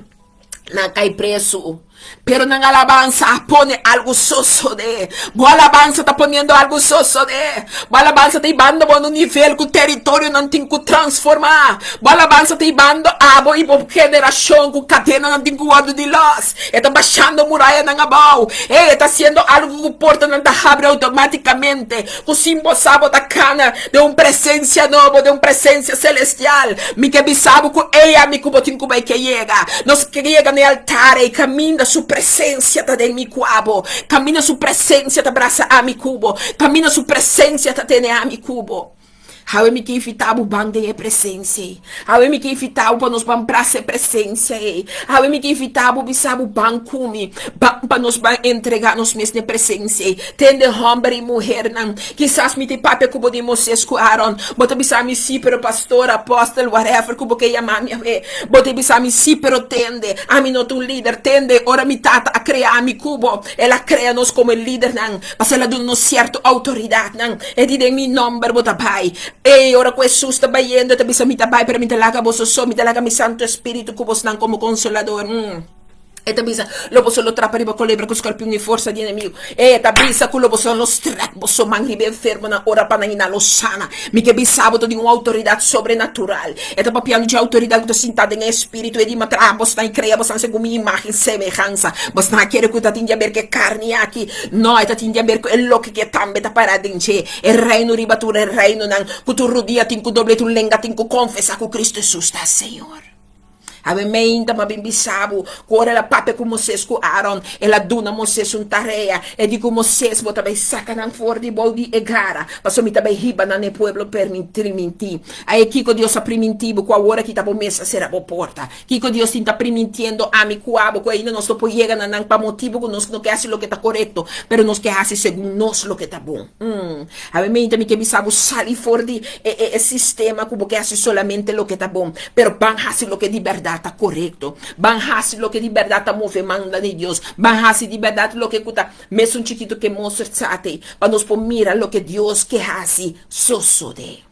nan a kai preso. Pero nan alabansa a pone algo sosode. Bo alabansa ta poniendo algo sosode. Bo alabansa ta ibando bo na un nivel ku teritorionan tin ku transformá. Bo alabansa ta ibando abo i bo generashon ku kadenanan tin ku wòrdu di lòs. E ta bashando murayanan abou. Ei, e ta hasiendo algo ku portanan ta habri outomátikamente. Ku sin bo sa bo ta kana den un presensia nobo, den un presensia selestial. Mi ke bisa bo ku ei ami ku bo tin ku bai ke yega. Nos ke yega na e altar ei kaminda su presensia ta den mi ku abo, kaminda su presensia ta brasa ami ku bo, kaminda su presensia ta tene ami ku bo. Awe mi ke invitá bo ban den e presensia ei. Awe mi ke invitá bo pa nos ban brasa e presensia ei. Awe mi ke invitá bo bisa bo ban ku mi, ban pa nos ban entregá nos mes na e presensia ei. Tende hòmber i muhernan, kisas mi tin papia ku bo di Moisés ku Aaron. Bo ta bisa mi sí, pero pastor, apòstel, whatever ku bo ke yama mi awe. Bo ta bisa mi sí, pero tende, ami no ta un lider. Tende, ora mi tata a krea ami ku bo, el a krea nos komo e lidernan. Pasobra el a duna nos sierto outoridatnan. E di, Den mi nòmber bo ta bai. Ei, ora ku Hesus ta bayendo, e ta bisa, Mi ta bai, pero mi ta laga boso so, mi ta laga mi Santu Spiritu ku bosnan komo Konsolador. E ta bisa, Lo boso lo trapa riba kolebra ku skorpion i forsa di enemigu. Ei, e ta bisa ku lo boso lo strèk boso man riba e enfermonan, ora pa nan i nan lo sana. Mi ke bisa bo ta di un outoridat sobrenatural. E ta papiando dje outoridat ku ta sintá den e Spiritu. E di, Ma traha bosnan i krea bosnan segun mi imágen semehansa. Bosnan a kere ku ta tin di aber ku e karni aki. No, e ta tin di aber ku e loke ku e tambe ta pará den dje, e reino riba tur e reinonan, ku tur rudia tin ku doble, tur lenga tin ku konfesá ku Kristu Hesus ta Señor. Awe meinta m'a bin bisa bo ku ora el a papia ku Moises ku Aaron, el a duna Moises un tarea. E di ku Moises, Bo ta bai saka nan for di bou di e gara, pasobra mi ta bai hiba nan na e pueblo primintí. Ae kiko Dios a primintí bo ku awor aki ta bo mes a sera bo porta? Kiko Dios tin ta primintiendo ami ku abo ku ainda nos no por yega na nan pa motibu ku nos no ke hasi loke ta korekto, pero nos ke hasi segun nos loke ta bon? Mm. Awe meinta mi ke bisa bo sali for di e e e sistema ku bo ke hasi solamente loke ta bon, pero ban hasi loke di bèrdat ta korekto. Ban hasi loke di bèrdat ta move manda di Dios. Ban hasi di bèrdat loke ku ta mesun chikitu ke mosterd pa nos por mira loke Dios ke hasi sosodé.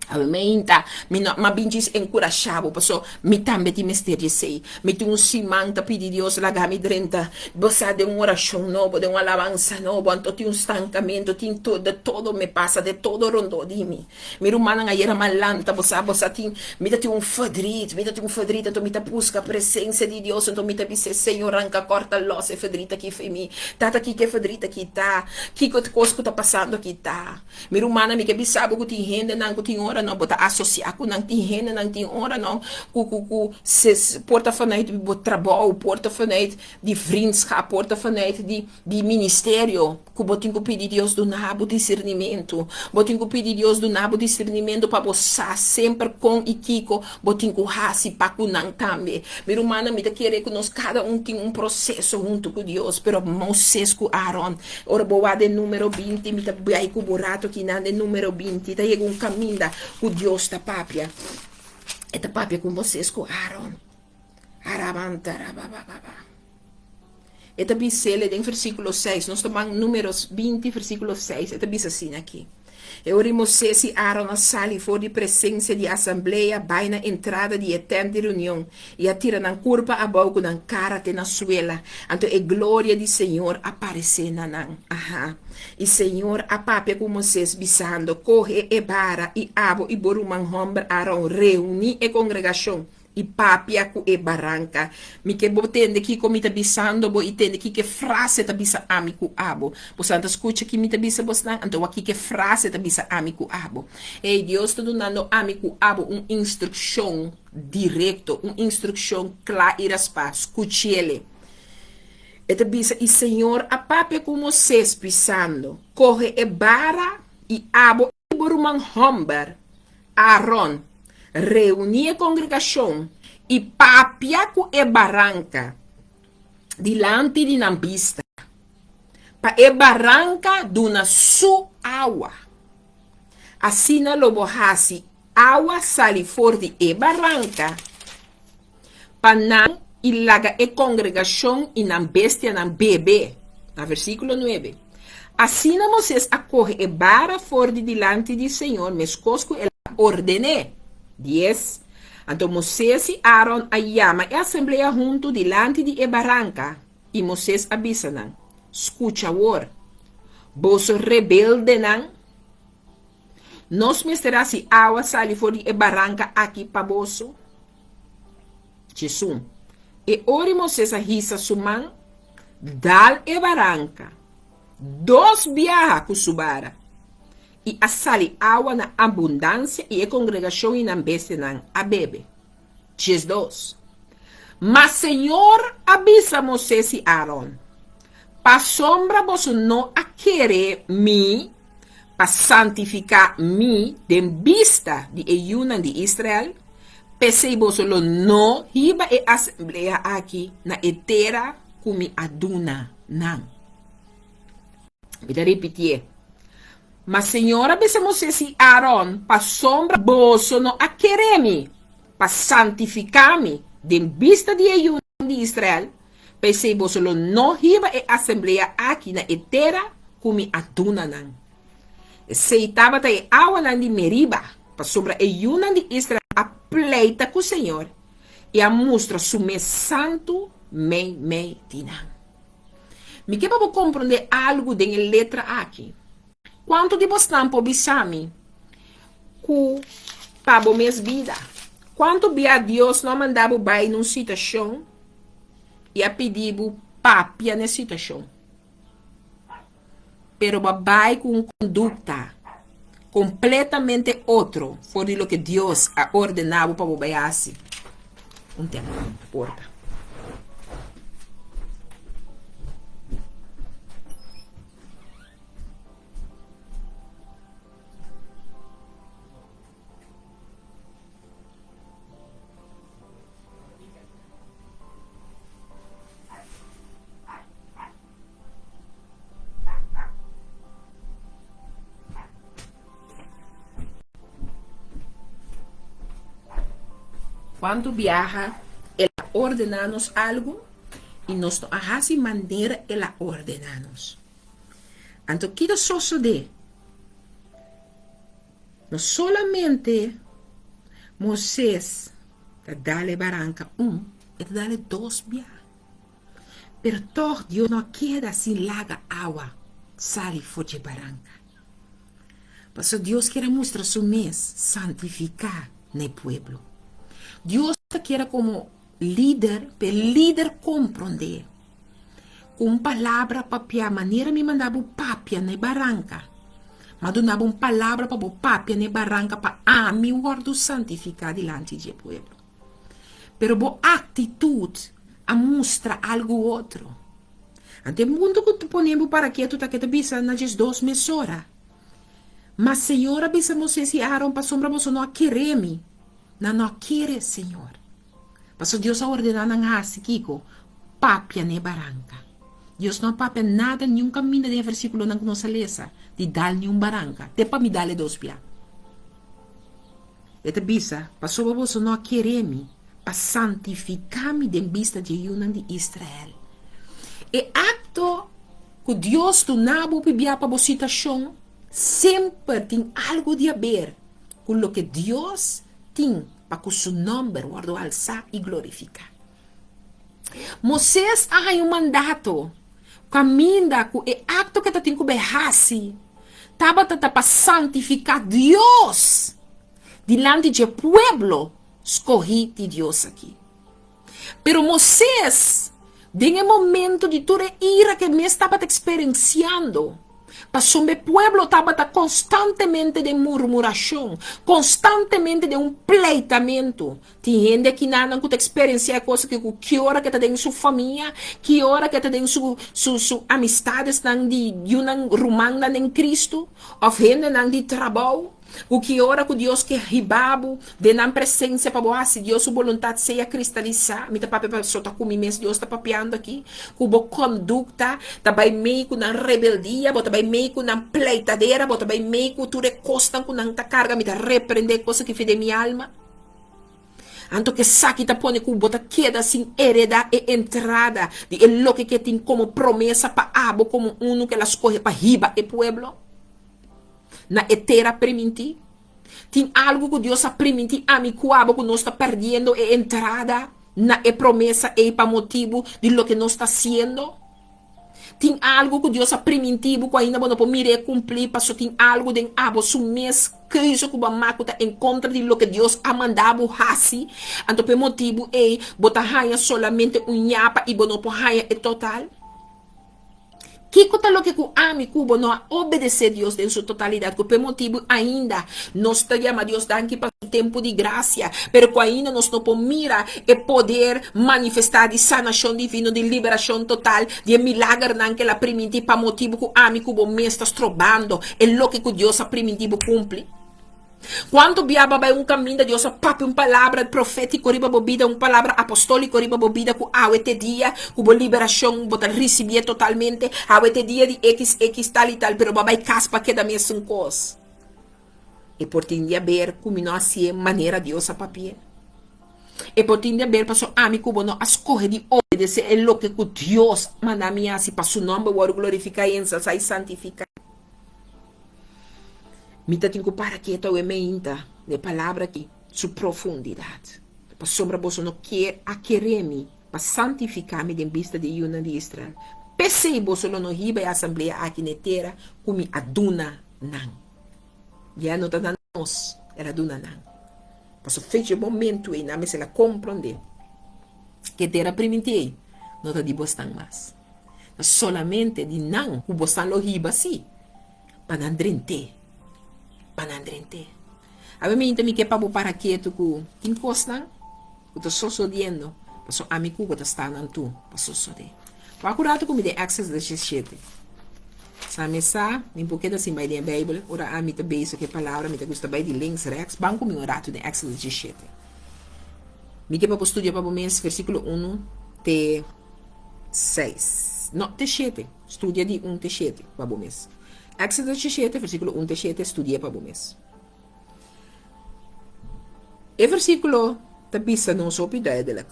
Awe meinta, mi no m'a bin djis enkurashá bo, paso mi tambe tin mester di esei. Mi tin un siman ta pidi Dios laga mi drenta bo sa den un orashon nobo, den un alabansa nobo, anto tin un stankamentu, tin tur, de todo me pasa, de todo rondó di mi. Mi rumannan ayera m'a lanta, bo sa, bo sa tin, mi ta tin un ferdriet, mi ta tin un ferdriet, anto mi ta buska presensia di Dios, anto mi ta bis'é, Señor, ranka kòrta lòs e ferdriet aki fo'i mi. Tata, kiko e ferdriet aki ta? Kiko e kos ku ta pasando aki ta? Mi rumannan, mi ke bisa bo ku tin hendenan ku tin ora no bo ta asosiá ku nan, tin hendenan tin ora no ku ku ku se por ta vanuit bo trabou, por ta vanuit di vriendschap, por ta vanuit di di ministerio ku bo tin ku pidi Dios duna bo disernimentu. Bo tin ku pidi Dios duna bo disernimentu pa bo sa semper kon i kiko bo tin ku hasi pa ku nan tambe. Mi rumannan, mi ta kere ku nos kada un tin un proseso huntu ku Dios, pero Moses ku Aaron Ora bo wak den Número 20, mi ta bai ku bo rato kinan den Número 20, ta yega un kaminda ku Dios ta papia. E ta papia ku Moisés ku Aaron. Arabantarabababa. E ta bis'el den versíkulo 6, nos ta ban Números 20, versíkulo 6, e ta bisa asina aki. E ora Moisés i Aaron a sali for di presensia di asamblea bai na entrada di e tènt di reunion i a tira nan kurpa abou ku nan kara te na suela. Anto e gloria di señor a paresé na nan. Aha. I señor a papia ku Moisés, bisando, Kohe e bara i abo i bo ruman hòmber Aaron reuní e kongregashon I papia ku e baranka. Mi ke bo tende kiko mi ta bisando bo i tende kiko e frase ta bisa ami ku abo. Bosan ta skucha ki mi ta bisa bosnan? Anto wak kiko e frase ta bisa ami ku abo. Ey, Dios ta dunando ami ku abo un instrukshon direkto, un instrukshon kla i raspá. Skuch'ele. E ta bisa, I Señor a papia ku Moisés, bisando, Kohe e bara i abo i bo ruman hòmber, Aaron, reuní e kongregashon i papia ku e baranka dilanti di nan bista, pa e baranka duna su awa. Asina lo bo hasi awa sali for di e baranka pa nan i laga e kongregashon i nan bestianan bebe. Na versíkulo nuebe, Asina Moisés a kohe e bara for di dilanti di señor meskos ku el a orden'é. Dies, Anto Moisés i Aaron a yama e asamblea huntu dilanti di e baranka, i Moisés a bisa nan, Skucha awor, boso rebeldenan! Nos mester hasi awa sali for di e baranka aki pa boso? Djesun. E ora Moisés a hisa su man, dal e baranka dos biaha ku su bara, i a sali awa na abundansia i e kongregashon i nan bestianan a bebe. 12. Ma señor a bisa Moisés i Aaron, Pasobra boso no a kere mi pa santifiká mi den bista di e yunan di Israel, p'esei boso lo no hiba e asamblea aki na e tera ku mi a duna nan. Mi ta ripitié, Ma señor a bisa Moisés i Aaron, Pasobra boso no a kere mi pa santifiká mi den bista di e yunan di Israel, P'esei boso lo no hiba e asamblea aki na e tera ku mi a duna nan. Esei tabata e awanan di Meriba, pasobra e yunan di Israel a pleita ku señor i a mustra su mes santu meimei di nan. Mi ke pa bo komprondé algu den e letra aki. Kuantu di bosnan por bisa mi ku pa bo mes bida? Kuantu bia Dios no a manda bo bai na un situashon i a pidi bo papia na e situashon, pero bo a bai ku un kondukta kompletamente otro for di loke Dios a ordená bo pa bo bai hasi? Un tempu, porta. Cuanto biaha el a ordena nos algo y nos no a haci manera el a ordena nos. Anto ki ta sosode? No solamente Moises ta dal e baranca un, e ta dal e dos biaha. Pero tog Dios no a keda sin laga awa sali for dje baranka. Pasobra Dios kier a mustra su mes santifiká na e pueblo. Dios ta kier a komo lider pa e lider komprondé ku un palabra papiá manera mi manda bo papia na e baranka, m'a duna bo un palabra pa bo papia na e baranka pa ami wòrdu santifiká dilanti dje pueblo. Pero bo actitud a mustra algo otro. Ante e mundo cu ta pone bo para ketu ta ke ta bisa na djesdos mesora. Ma Señor a bisa Moises y Aaron, Pasobra boso no a kere mi. Nan no a kere Señor. Pasobra Dios a ordena nan haci kico? Papia n'e baranca. Dios no a papia nada niun caminda den e versiculonan cu nos a lesa di dal niun baranca. Te pa mi dal e dos bia. E ta bisa, Pasobra boso no a kere mi pa santifiká mi den bista dje yunan di Israel. E akto ku Dios duna bo pibia pa bo situashon semper tin algu di haber ku loke Dios tin pa ku su nòmber wòrdu alsá i glorifiká. Moisés a haña un mandato kaminda ku e akto ku e ta tin ku bai hasi tabata ta pa santifiká Dios dilanti dje pueblo skohí di Dios aki. Pero Moisés, den e momento di tur e ira ku e mes tabata eksperensiando, Pasobra e pueblo tabata konstantemente den murmurashon, konstantemente den un pleitamentu. Tin hende akinanan ku ta eksperensiá e kos aki ku ki ora ku e ta den su famia, ki ora ku e ta den su su su amistadesnan di yunan rumannan den Kristu òf hendenan di trabou. Ku ki ora ku Dios ke hiba bo den nan presensia pa bo hasi Dios su boluntat sea kristalisá? Mi ta papia pa so ta ku mi mes Dios ta papiando aki. Ku bo kondukta ta bai mei ku nan rebeldia, bo ta bai mei ku nan pleitadera, bo ta bai mei ku tur e kosnan ku nan ta karga. Mi ta reprende e kos aki fi den mi alma. Anto ku esaki ta pone ku bo ta keda sin hereda e entrada di e loke ke tin komo promesa pa abo komo unu ku el a skohe pa hiba e pueblo na e tera primintí. Tin algu ku Dios a primintí ami ku abo ku nos ta pèrdiendo e entrada na e promesa ei pa motibu di loke nos ta hasiendo? Tin algu ku Dios a primintí bo ku ainda bo no por mir'é kumplí paso tin algu den abo su mes keuze ku bo a mak ku ta en kontra di loke Dios a manda bo hasi? Anto pa e motibu ei bo ta haña solamente un ñapa i bo no por haña e total? Kiko ta loke ku ami ku bo no a obedesé Dios den su totalidat? Ku p'e motibu ainda nos ta yama Dios danki pa su tempu di grasia, pero ku ainda nos no por mira e poder manifestá di sanashon divino, di liberashon total, di e milagernan ku el a primintí pa motibu ku ami ku bo mes ta strobando e loke ku Dios a primintí bo kumpli? Cuanto bia bo a bai un caminda Dios a papia un palabra profetico riba bo bida, un palabra apostolico riba bo bida cu awe t'e dia cu bo liberacion bo ta ricibié totalmente, awe t'e dia di xx tal y tal, pero bo a bai cas pa keda mesun cos. E por tin di haber cu mi no hacié manera Dios a papié. E por tin di haber pasobra ami cu bo no a scoge di obedece e loke cu Dios manda mi haci pa su nomber worde glorifica y ensalsa y santifica. Mi ta tin ku para ketu awe meinta na e palabra aki, su profundidat. Pasobra boso no kier a kere mi pa santifiká mi den bista di e yunan di Israel. P'esei boso lo no hiba e asamblea aki na e tera ku mi a duna nan. Ya no ta na nos el a duna nan. Pasobra fecha e momentu ei nan mester a komprondé ku e tera primintí ei no ta di bosnan mas. Ta solamente di nan ku bosnan lo hiba sí. Pa nan drent'é. Pa nan drent'é. Awe mi inta mi ke pa bo para ketu ku tin kosnan. ku ta sosodiendo, paso ami ku bo ta sta nan tur pa sosodé. Wak un ratu ku mi den Exodus 17. Sa mi sa, mi por keda sin bai den e Bijbel, ora ami ta bezig ku e palabra mi ta gusta bai di links rèks, ban ku mi un ratu den Exodus 17. Mi ke pa bo studia pa bo mes versíkulo unu te seis, no, te shete, studia di un te shete pa bo mes. Exodus 17 versíkulo un te shete, studi'é pa bo mes. E versíkulo ta bisa nos hopi duidelik.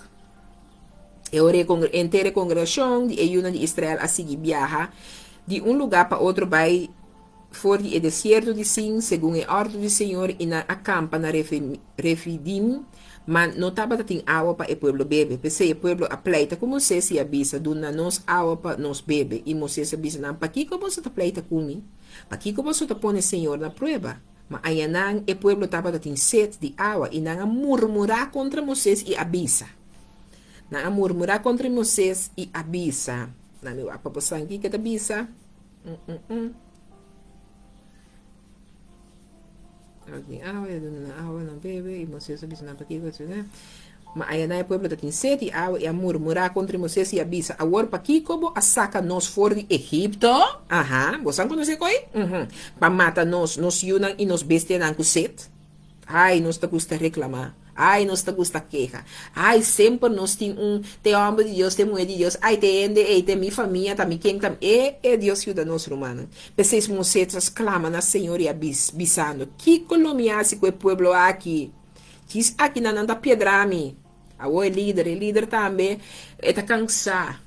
E ora e henter e kongregashon di e yunan di Israel a sigui biaha di un lugá pa otro bai for di e desierto di Sin, segun e òrdu di señor, i nan a kampa na Refidim, ma no tabata tin awa pa e pueblo bebe. P'esei e pueblo a pleita ku Moisés i a bisa, Duna nos awa pa nos bebe. I Moisés a bisa nan, Pakiko boso ta pleita ku mi? Pakiko boso ta pone señor na prueba? Ma ayanan e pueblo tabata tin set di awa, i nan a murmurá kontra Moisés i a bisa. Nan a murmurá kontra Moisés i a bisa. Nan mi wak pa bo san kiko e ta bisa. Tabatin awa, i a duna nan awa nan bebe, i Moisés a bisa nan, Pakiko esei? Ma ayanan e pueblo ta tin set di awa, i a murmurá kontra Moisés i a bisa, Awor pakiko bo a saka nos for di Egipto? Aha, bo san konosé koi? Uhum. Pa mata nos, nos yunan i nos bestianan ku set? Ai, nos ta gusta reklamá. Ai, nos ta gusta keha. Ai, semper nos tin un, te hòmber di Dios, te muhé di Dios, ai, te hende ei, te mi famia, ta mi ken, ta mi. E, e Dios yuda nos, rumannan. P'esei Moisés a sklama na Señor i a bis, bisando, Kiko lo mi hasi ku e pueblo aki? Djis aki nan nan ta piedra mi. Awor e lider, e lider tambe e ta kansá.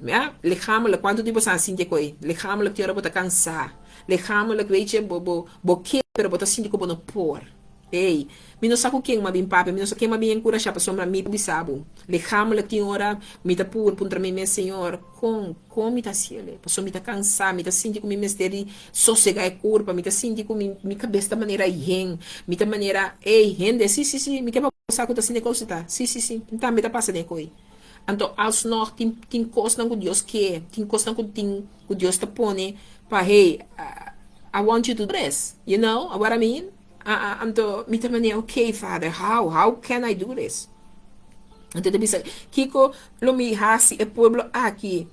Ya, lichamelijk, kuantu di boso a sinti e koi? Lichamelijk tin ora bo ta kansá. Lichamelijk, weet je, bo bo bo ke pero bo ta sinti ku bo no por. Ey, mi no sa ku ken m'a bin papia, mi no sa ken m'a bin enkurashá pasobra mi bisa bo. Lichamelijk tin ora mi ta pur puntra mi mes, Señor, kon, kon mi ta hasi el? Pasobra mi ta kansá, mi ta sinti ku mi mester di Sosega e kurpa, mi ta sinti ku mi mi kabes ta manera yen, mi ta manera, ey, hende, si, si, si, mi ke pa bo sa ku ta asina e kos ta, si, si, si, mi tambe ta pasa den e koi. Anto alsnog tin tin kosnan ku Dios ke, tin kosnan ku tin ku Dios ta pone pa hey, I want you to do this, you know what I mean? Anto mi ta manera, okay Father, how, how can I do this? Anto e ta bisa, kiko lo mi hasi e pueblo aki?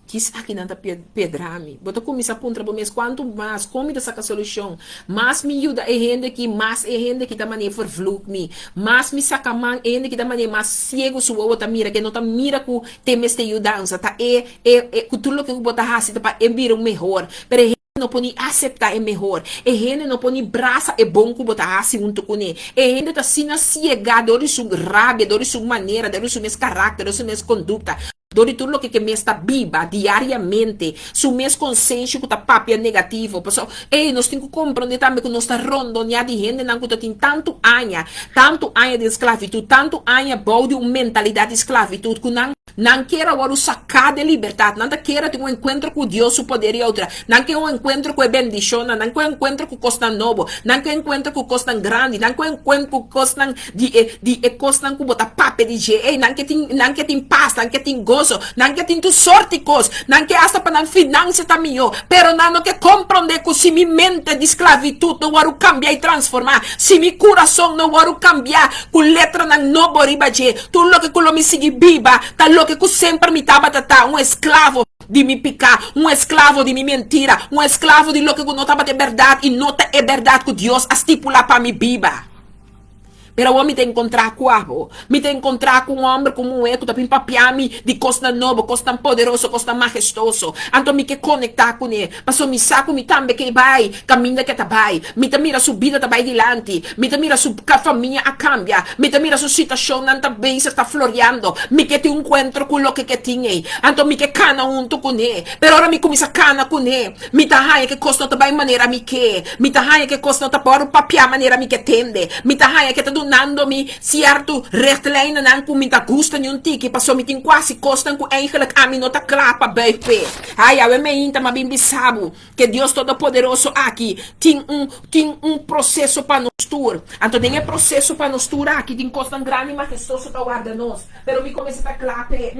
Kis aki nan ta pedra mi? Bo ta kuminsá puntra bo mes, Kuantu mas? Kon mi ta saka solushon? Mas mi yuda e hende aki, mas e hende aki ta manera vervloek mi. Mas mi saka man, e hende aki ta manera mas siegu su wowo ta mira, ke no ta mira ku te mester yudansa. Ta e, e, e, ku tur loke ku bo ta hasi ta pa e bira un mehor. Pero e hende no por ni aseptá e mehor. E hende no por ni brasa e bon ku bo ta hasi huntu kuné. E hende ta asina siegá dor di su rabia, dor di su manera, dor di su mes karakter, dor di su mes kondukta. Dor di tur loke ke mes ta biba diariamente, su mes konsenshi ku ta papia negativo. Pasobra, ey, nos tin ku komprondé tambe ku nos ta rondoneá di hendenan ku ta tin tantu aña, tantu aña den sklavitut, tantu aña bou di un mentalidat di sklavitut, ku nan, nan kier a wòrdu saká den libertat, nan ta kier a tin un enkuentro ku Dios su poder i outoridat, nan ke un enkuentro ku e bendishonnan, nan ke un enkuentro ku kosnan nobo, nan ke un enkuentro ku kosnan grandi, nan ke un enkuentro ku kosnan Di e, di e kosnan ku bo ta papia di dje. Ey, nan ke tin, nan ke tin pas, nan ke tin goso, nan ke tin tur sort di kos, nan ke asta pa nan finansia ta mihó, pero nan no ke komprondé ku si mi mente di sklavitut no wòrdu kambiá i transformá, si mi kurason no wòrdu kambiá ku letranan nobo riba dje, tur loke ku lo mi sigui biba ta loke ku semper mi tabata ta, un esklavo di mi piká, un esklavo di mi mentira, un esklavo di loke ku no tabata e bèrdat i no ta e bèrdat ku Dios a stipulá pa mi biba. Pero awor mi ta encontrá cu abo. Mi ta encontrá cu un homber cu un muher cu ta bin papia mi di cosnan nobo, cosnan poderoso, cosnan mahestoso. Anto mi ke conectá cuné, pasobra mi sa cu mi tambe ke bai caminda ke ta bai. Mi ta mira su bida ta bai dilanti. Mi ta mira su famia a cambia. Mi ta mira su situacionnan ta bezig ta floriando. Mi ke tin un encuentro cu loke ke tin ei. Anto mi ke cana hunto cuné. Pero ora mi cuminsa cana cuné, Mi ta haña ke kos no ta bai manera mi ke. Mi ta haña ke kos no ta por papia manera mi ke tende. Mi ta haña ke ta dunando mi sierto richtlijnennan ku mi ta gusta niun tiki pasobra mi tin ku hasi kosnan ku eigenlijk ami no ta kla pa buig p'e. Ai, awe meinta m'a bin bisa bo ke Dios Todopoderoso aki tin un tin un proseso pa nos tur. Anto den e proseso pa nos tur aki tin kosnan grandi i mahestoso ta warda nos. Pero mi ku mester ta kla p'e.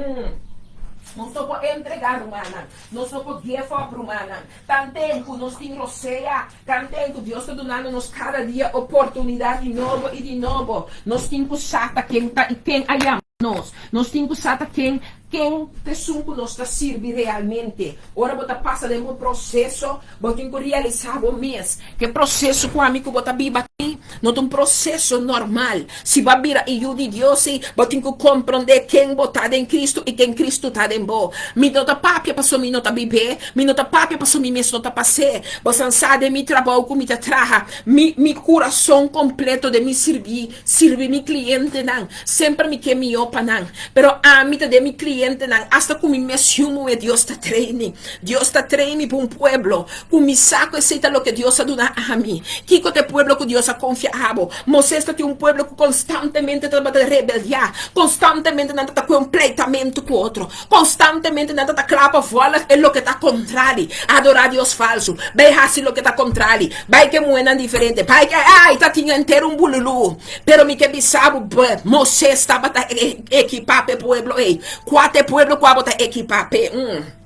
Nos no por entregá, rumannan. Nos no por give up, rumannan. Tanten ku nos tin rosea, tanten ku Dios ta dunando nos kada dia oportunidat di nobo i di nobo, nos tin ku sa ta ken ta i ken a yama nos. Nos tin ku sa ta ken, ken ta esun ku nos ta sirbi realmente. Ora bo ta pasa den bo proseso, bo tin ku realisá bo mes ku e proseso ku ami ku bo ta biba aki no ta un proseso normal. Si bo a bira e yu di Dios, sí, bo tin ku komprondé ken bo ta den Kristu i ken Kristu ta den bo. Mi no ta papia pasobra mi no ta bib'é, mi no ta papia pasobra mi mes no ta pas'é. Bo san sa den mi trabou ku mi ta traha, mi mi kurason kompleto den mi sirbi, sirbi mi klientenan. Semper mi ke mihó pa nan. Pero ami ta den mi klientenan, asta ku mi mes yu muhé Dios ta train mi. Dios ta train mi pa un pueblo ku mi sa ku esei ta loke Dios a duna ami. Kiko ta e pueblo ku Dios a konfia abo? Moisés ta tin un pueblo ku konstantemente tabata rebeldiá, konstantemente nan ta kue un pleitamentu ku otro, konstantemente nan ta kla pa vòlg e loke ta kontrali, adorá dios falsu, bai hasi loke ta kontrali, bai ke muhénan diferente, bai ke, ai, ta tin henter un bululú. Pero mi ke bisa bo, Moisés tabata ekipá pa e pueblo ei. Kua ta e pueblo ku abo ta ekipá p'e?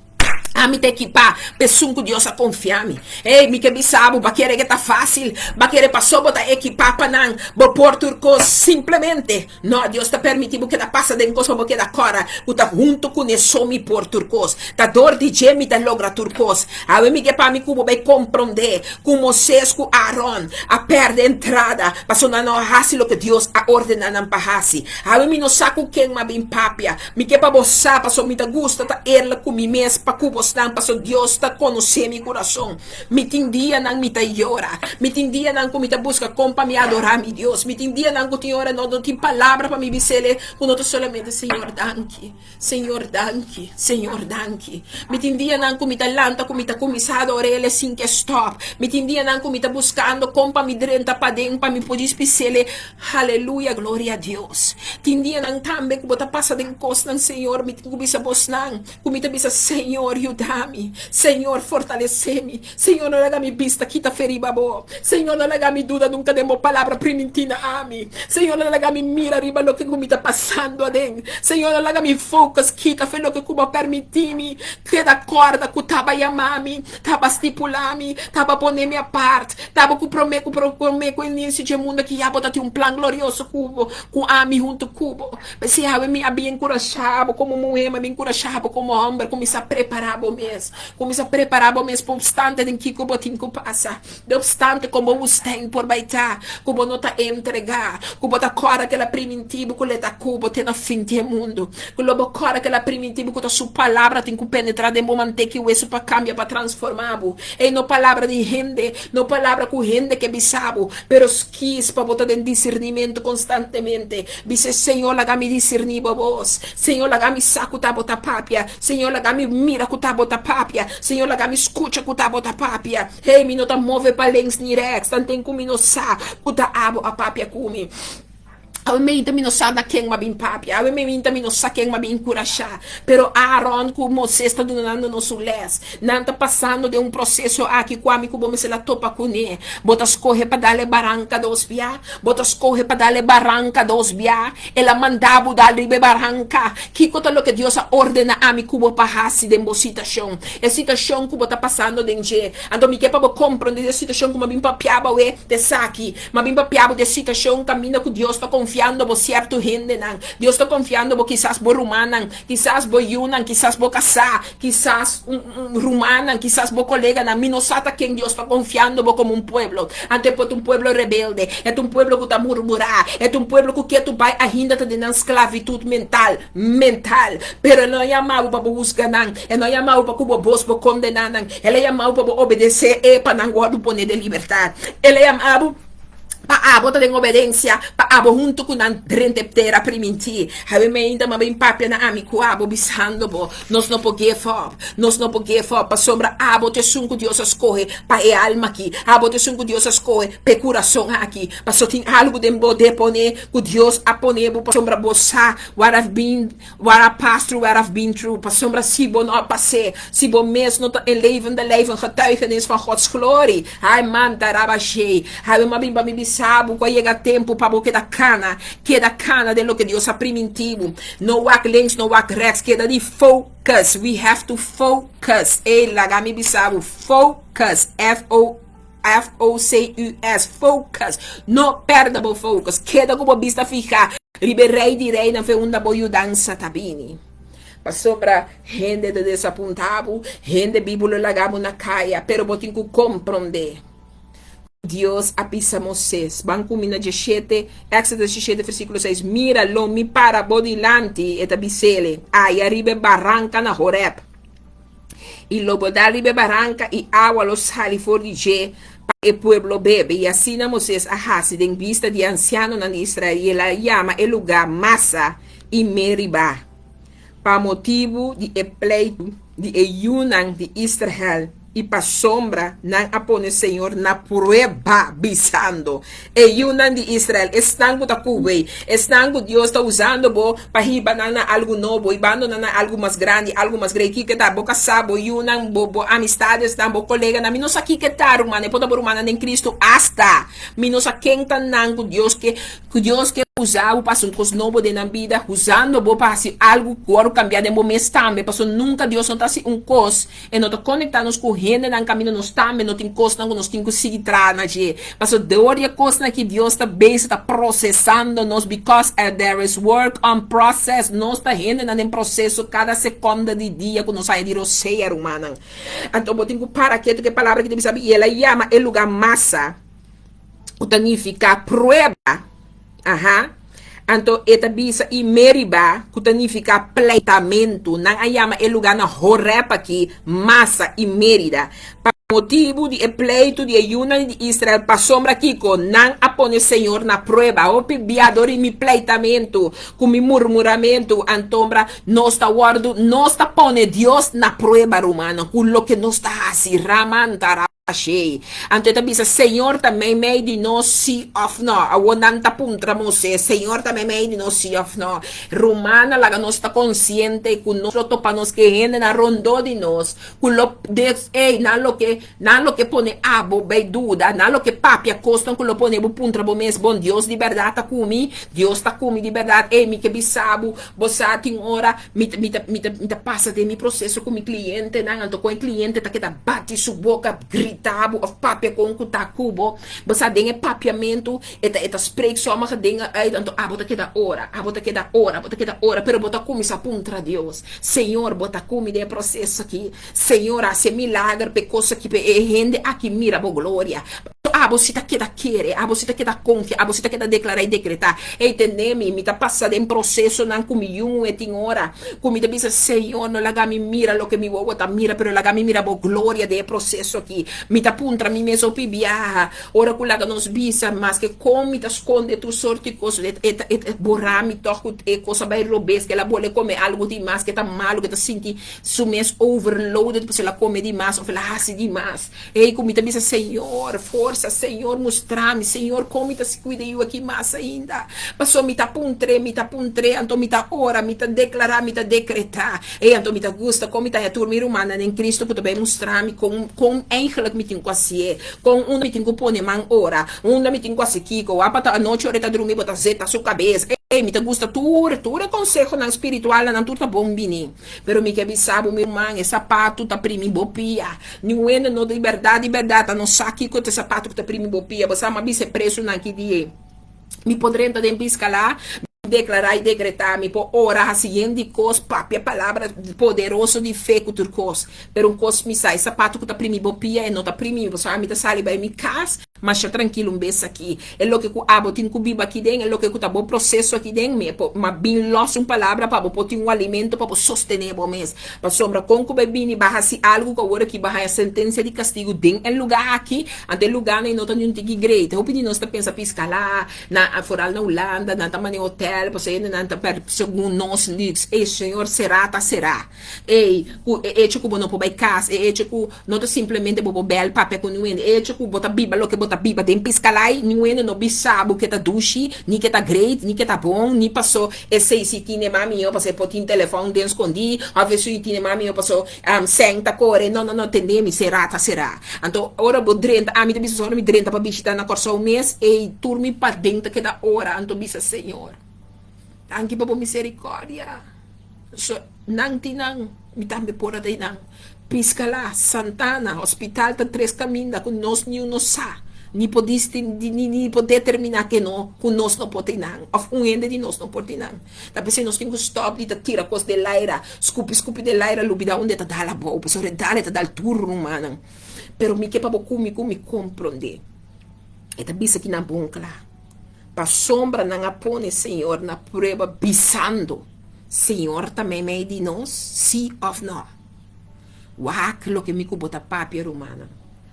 Ami ta ekipá pa esun ku Dios a konfia mi. Ey, mi ke bisa bo, bo a kere ke ta fásil, bo a kere paso bo ta ekipá pa nan, bo por tur kos. Simplemente, no, Dios ta permití bo keda pasa den kos pa bo keda kòrda ku ta huntu kuné so mi por tur kos. Ta dor di dje mi ta logra tur kos. Awe mi ke pa mi ku bo bai komprondé ku Moisés ku Aaron a pèrdè entrada pasobra nan no a hasi loke Dios a ordená nan pa hasi. Awe mi no sa ku ken mi a bin papia. Mi ke pa bo sa, pasobra mi ta gusta ta eerlijk ku mi mes pa ku bosnan, pasobra Dios ta konosé mi kurason. Mi tin dianan mi ta yora. Mi tin dianan ku mi ta buska kon pa mi adorá mi Dios. Mi tin dianan ku tin ora no no tin palabra pa mi bis'El ku no ta solamente Señor danki, Señor danki, Señor danki. Mi tin dianan ku mi ta lanta ku mi ta kuminsá ador'El sin ke stòp. Mi tin dianan ku mi ta buskando kon pa mi drenta paden pa mi por bis'El Haleluya gloria a Dios. Tin dianan tambe ku bo ta pasa den kosnan Señor mi tin ku bisa bosnan ku mi ta bisa Señor yuda mi Señor fortalese mi Señor no laga mi bista kita fe riba bo Señor no laga mi duda nunka den bo palabra priminti na ami Señor no laga mi mira riba loke ku mi ta pasando aden Señor no laga mi focus kita fe loke ku bo a permiti mi keda korda ku taba yama mi taba stipula mi taba pone mi apart Taba ku promé ku promé ku inicio dje mundo aki ya bo ta tin un plan glorioso ku bo, ku ami huntu ku bo. P'esei awe mi a bin enkurashá bo komo muhé, mi a bin enkurashá bo komo hòmber, kuminsá prepará bo mes. Kuminsá prepará bo mes pa opstante den kiko bo tin ku pasa. De opstante kon bo wustèn por bai ta, ku bo no ta entregá, ku bo ta kòrda kel a primintí bo ku lo e ta ku bo te na fin di e mundu. Ku lo bo kòrda kel a primintí bo ku ta su palabra tin ku penetrá den bo manteka i wesu pa kambia, pa transformá bo. Ei no palabra di hende, no palabra ku hende ke bisa bo, pero skis pa bo ta den disirnimentu konstantemente. Bis'é, Señor, laga mi disirní bo bos. Señor, laga mi sa ku ta bo ta papia. Señor, laga mi mira ku ta bo ta papia. Señor, laga mi skucha ku ta bo ta papia. Hey, mi no ta move pa links ni rèks, tanten ku mi no sa ku ta abo a papia ku mi. Awe meinta mi no sa na ken m'a bin papia, awe meinta mi no sa ken m'a bin enkurashá. Pero Aaron ku Moisés ta dunando nos un lès. Nan ta pasando den un proseso aki ku ami ku bo mester a topa kuné. Bo ta skohe pa dal e baranka dos bia? Bo ta skohe pa dal e baranka dos bia? El a manda bo dal riba e baranka. Kiko ta loke Dios a ordená ami ku bo pa hasi den bo situashon? E situashon ku bo ta pasando den dje. Anto mi ke pa bo komprondé e situashon ku m'a bin papia awe ta esaki. Ma bin papia bo di e situashon kaminda ku Dios ta konfiando bo sierto hendenan. Dios ta konfiando bo kisas bo rumannan, kisas bo yunan, kisas bo kasá, kisas un rumannan, kisas bo koleganan. Mi no sa ta ken Dios ta konfiando bo komo un pueblo. Anto e por ta un pueblo rebelde, e ta un pueblo ku ta murmurá, e ta un pueblo ku ketu bai ainda ta den nan sklavitut mental, mental. Pero e no a yama bo pa bo husga nan, e no a yama bo pa ku bo bos bo kondená nan. El a yama bo pa bo obedesé e pa nan wòrdu poné den libertat. El a yama bo pa abo ta den obedensia, pa abo huntu ku nan drenta e tera primintí. Hawe meinta m'a bin papia na ami ku abo bisando bo, Nos no por give up, nos no por give up, pasobra abo ta esun ku Dios a skohe pa e alma aki, abo ta esun ku Dios a skohe pa e kurason aki, pasobra tin algu den bo deponé ku Dios a pone bo pasobra bo sa what I've been What I passed through, what I've been through, pasobra si bo no a pas'é, si bo mes no ta in levende lijf een getuigenis van Gods glorie, hai man ta rabashé, hai bo m'a bin pa mi bisa. bisa bo ku a yega tempu pa bo keda kana, keda kana den loke Dios a primintí bo. No wak links, no wak rechts, keda di focus. We have to focus. Ey, laga mi bisa bo, focus, F-O. F-O-C-U-S, focus. No perde bo focus. Keda ku bo bista fihá riba e Rei di Reinan fe unda bo yudansa ta bini. Pasobra hende ta desapuntá bo, hende bibu lo laga bo na kaya, pero bo tin ku komprondé ku Dios a bisa Moisés. Ban ku mi na diesshete, Éxodo diesshete versíkulo seis, Mira, lo mi para bo dilanti, e ta bis'el, aya riba e baranka na Horeb. I lo bo dal riba e baranka, i awa lo sali for di dje pa e pueblo bebe. I asina Moises a hasi den bista di e ansianonan di Israel, i el a yama e lugá Masa i Meribá, pa motibu di e pleitu di e yunan di Israel, i pasobra nan a pone Señor na prueba, bisando, E yunan di Israel, esnan ku ta kubei, esnan ku Dios ta usando bo pa hiba nan na algu nobo, hibando nan na algu mas grandi, algu mas grei. Kiko ta? Bo kasá, bo yunan, bo bo amistadesnan, bo koleganan. Mi no sa kiko ta, ruman. E por ta bo rumannan den Kristu. Asta mi no sa ken ta nan ku Dios ke, ku Dios ke usa bo pa hasi un kos nobo den nan bida, usando bo pa hasi algu ku wòrdu kambiá den bo mes tambe. Pasobra nunka Dios no ta hasi un kos E no ta konektá nos ku hendenan kaminda nos tambe no tin kosnan ku nos tin ku sigui traha na dje. Pasobra dor di e kosnan aki Dios ta bezig ta prosesando nos because there is work on process. Nos ta hendenan den proseso kada sekonda di dia ku nos haya di rosea, rumannan. Anto bo tin ku para ketu ku e palabra ki ta bisa i el a yama e lugá Masa, ku ta nifiká prueba. Aha. Anto e ta bisa i Meriba, ku ta nifiká pleitamentu. Nan a yama e lugá na Horeb akí Masa i Merida, pa motibu di e pleitu di e yunan di Israel pasobra kiko nan a pone señor na prueba. Hopi bia dor di mi pleitamentu ku mi murmuramentu, antombra nos ta wòrdu, nos ta pone Dios na prueba, rumannan, ku loke nos ta hasi. Ramantara. Ashei. Anto e ta bisa, Señor ta meimei di nos, sí òf nò? Awor nan ta puntra Moisés, Señor ta meimei di nos, sí òf nò? Rumannan, laga nos ta konsiente ku nos lo topa nos ke hendenan rondó di nos ku lo des, ey, nan lo ke, nan lo ke pone abo bay duda, nan lo ke papia kosnan ku lo pone bo puntra bo mes, Bon, Dios di bèrdat ta ku mi? Dios ta ku mi di bèrdat? Ey, mi ke bisa bo, bo sa tin ora Mi ta, mi ta, mi ta, mi ta pasa den mi proseso ku mi klientenan, anto kon e kliente ta keda bati su boka, grita bo òf papia kon ku ta ku bo. Bo sa den e papiamentu e ta e ta spreek sommige dingen uit, anto abo ta keda ora, abo ta keda ora, abo ta keda ora, pero bo ta kuminsá puntra Dios, Señor, bo ta ku mi den e proseso aki? Señor, hasi e milager pa e kos aki, pa e hende aki mira bo gloria. Abo si ta keda kere, abo si ta keda konfia, abo si ta keda deklará i dekretá. Ey, tende mi, mi ta pasa den prosesonan ku mi yu muhé tin ora ku mi ta bisa, Señor, no laga mi mira loke mi wowo ta mira, pero laga mi mira bo gloria den e proseso aki. Mi ta puntra mi mes hopi biaha, ora ku laga nos bisa, maske kon mi ta skonde tur sorti di kos, e ta e ta borá mi tòg ku e kos a bai robes, ku el a bole kome algu di mas, ku e ta malu, ku e ta sinti su mes overloaded pasobra el a kome di mas òf el a hasi di mas. Ei ku mi ta bisa, Señor, forsa, Señor, mustra mi, Señor, kon mi ta si kuida yu aki mas ainda? Pasobra mi ta puntr'é, mi ta puntr'é, anto mi ta ora, mi ta deklará, mi ta dekretá. Ei, anto mi ta gusta kon mi ta haña tur mi rumannan den Cristo ku ta bai mustra mi kon, kon eigenlijk mi tin ku hasié, kon unda mi tin ku pone man ora, unda mi tin ku hasi kiko. Wak pa ta anochi ora e ta drumi bo ta zeta su kabes. Ei, mi ta gusta tur, tur e konsehonan spiritualnan, nan tur ta bon bini. Pero mi ke bisa bo, mi ruman, e sapatu ta primi bo pia. Niun hende no di bèrdat di bèrdat a no sa kiko ta e sapatu ku ta primi bo pia. Bo sa mi a bisa e presunan ki dia mi por drenta den piskalá, mi deklará i dekretá, mi por ora, hasi yen di kos, papia palabra poderoso di fe ku tur kos. Pero un kos mi sa, e sapatu ku ta primi bo pia e no ta primi mi. Pasobra mi ta sali bai mi kas. Masha trankil un bes aki. E loke ku abo tin ku biba aki den, e loke ku ta bo proseso aki den, mi e por ma bin los un palabra pa bo por tin un alimento pa bo sostené bo mes. Pasobra kon ku bo e bini ba hasi algu ku awor aki bo haña sentensia di kastigu den e lugá aki, anto e lugánan ei no ta ni un tiki great. Hopi di nos ta pensa piskala na foral na Hulanda, nan ta mane hotel, pasobra hendenan ta per segun nos luxe. Ey señor, será ta será. Ey, ku e echo ku bo no por bai kas, e echo ku no ta simplemente bo por bèl papia ku niun hende, e echo ku bo ta biba loke bo ta. ta biba den piskalai, niun hende no bisa bo ke ta dushi, ni ke ta great, ni ke ta bon, ni paso esei si tine mas mihó paso e por tin telefòn den skondí, òf esui tine mas mihó paso sèn ta kore. No, no, no, tende mi, será ta será. Anto ora bo drenta, ami ta bisa ora mi drenta pa bishita na Kòrsou mes, ei tur mi paden ta keda ora, anto bisa Señor, danki pa bo miserikòrdia. So nan tin nan, mi tambe por a ta nan. Piscala, Santana, hospital ta tres caminda cu nos niun no sa, ni por ni ni por determina ke no, cu nos no por tin nan, of un hende di nos no por tin nan. Ta p'esei nos tin cu stop di ta tira cos den laira, scupi scupi den laira, lubida unda e ta dal abou, pasobra e dal e ta dal tur rumannan. Pero mi ke pa bo cu mi cu mi compronde. E ta bisa kinan bon cla. Pasobra nan a pone Señor na prueba bisando, Señor ta meimei di nos, sí òf nò? Wak loke mi ku bo ta papia, rumannan.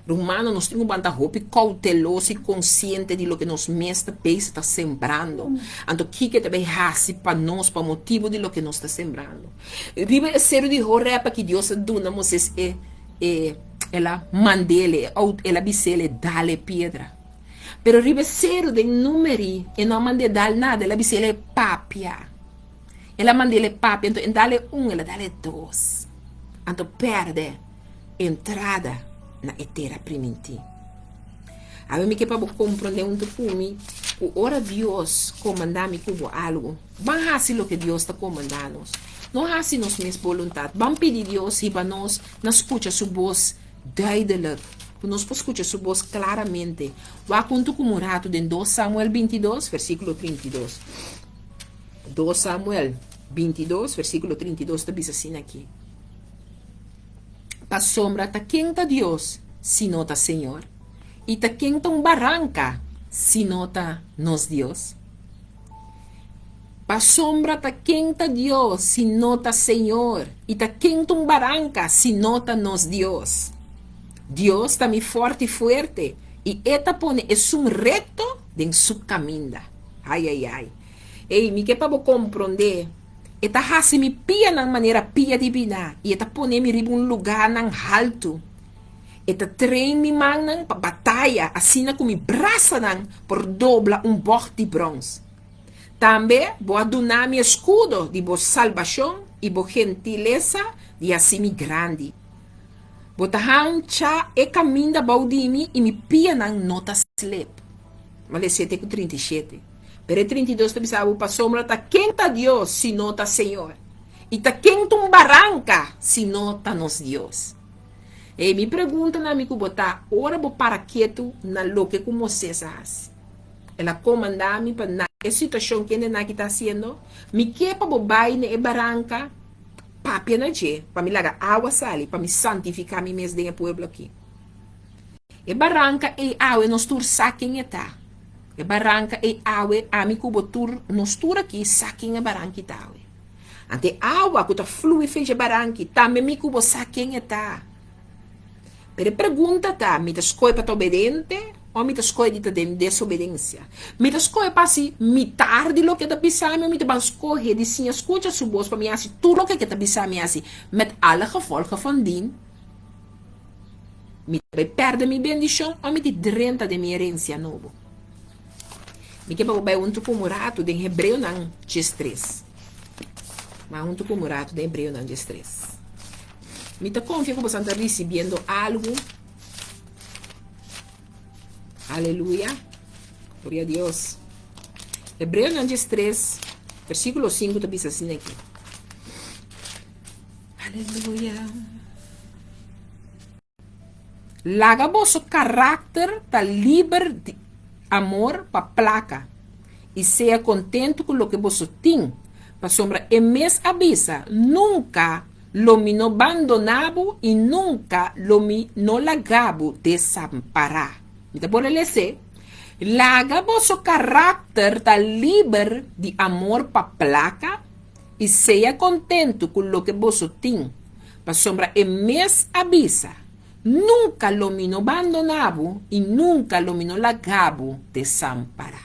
Rumannan, nos tin ku banta hopi kouteloso i konsiente di loke nos mes ta bezig ta sembrando. Anto kiko e ta bai hasi pa nos pa motibu di loke nos ta sembrando? Riba e seru di Horeb aki Dios a duna Moisés e e el a mand'el, el a bis'el e dal e piedra. Pero riba e seru den Numeri e no a mand'é dal nada, el a bis'é el e papia. El a mand'é el e papia, anto en dal e un, el a dal e dos. Anto pèrdè entrada na e tera primintí. Awe mi ke pa bo komprondé huntu ku mi ku ora Dios komandá mi ku bo algu, ban hasi loke Dios ta komandá nos. No hasi nos mes boluntat. Ban pidi Dios hiba nos na skucha su bos Duidelijk, ku nos por skucha su bos klaramente. Wak huntu ku un ratu den dos Samuel bintidos, versíkulo trintidos. Dos Samuel bintidos, versíkulo trintidos ta bisa asina aki, Pasobra ta ken ta Dios si no ta señor? I ta ken ta un baranka si no ta nos Dios? Pasobra ta ken ta Dios si no ta Señor? I ta ken ta un baranka si no ta nos Dios? Dios ta mi fòrti fuerte, i E ta pone esun rekto den su kaminda. Ai, ai, ai. Ei, mi ke pa bo komprondé. E ta hasi mi pianan manera pia di biná, i E ta pone mi riba un lugánan haltu. E ta train mi mannan pa bataya asina ku mi brasanan por dobla un bògt di bròns. Tambe bo a duna mi eskudo di bo salbashon i bo gentilesa di hasi mi grandi. Bo ta hancha e kaminda bou di mi i mi pianan no ta slep. Male siete ku 37. Pero e 32 ta bisa bo, Pasobra ta ken ta Dios si no ta Señor? I ta ken ta un baranka si no ta nos Dios? Ei, mi pregunta na mi ku bo ta ora bo para ketu na loke ku Moisés a hasi. El a komandá mi pa na e situashon kende nan aki ta hasiendo, mi ke pa bo bai na e baranka, papia na dje, pa mi laga awa sali, pa mi santifiká mi mes den e pueblo aki. E baranka ei awe nos tur sa ken e ta. E baranka ei awe ami ku bo tur, nos tur aki sa ken e baranki ta awe. Ante e awa ku ta flui fen dje baranki, tambe mi ku bo sa ken e ta. Pero e pregunta ta, mi ta skohe pa ta obedente o mi ta skohe di ta den desobedensia? Mi ta skohe pa hasi mitar di loke e ta bisa mi o mi ta ban skohe di siña skucha su bos pa mi hasi tur loke ke ta bisa mi hasi, met alle gevolgen van dien? Mi ta bai pèrdè mi bendishon o mi di drenta den mi herensia nobo? Mi ke pa bo bai huntu ku un ratu den Hebreonan diestres. Bai huntu ku un ratu den Hebreonan diestres. Mi ta konfia ku boso ta risibiendo algu. Aleluya. Gloria a Dios. Hebreonan diestres, versíkulo sinku ta bisa asina aki. Aleluya. Laga boso karakter ta liber di amor pa plaka, i sea kontentu ku loke boso tin, pasobra e mes a bisa, Nunka lo mi no bandoná bo i nunka lo mi no laga bo desampará. Mi ta por lese, Laga boso karakter ta liber di amor pa plaka, i sea kontentu ku loke boso tin, pasobra e mes a bisa, Nunka lo mi no bandoná bo i nunka lo mi no laga bo desampará.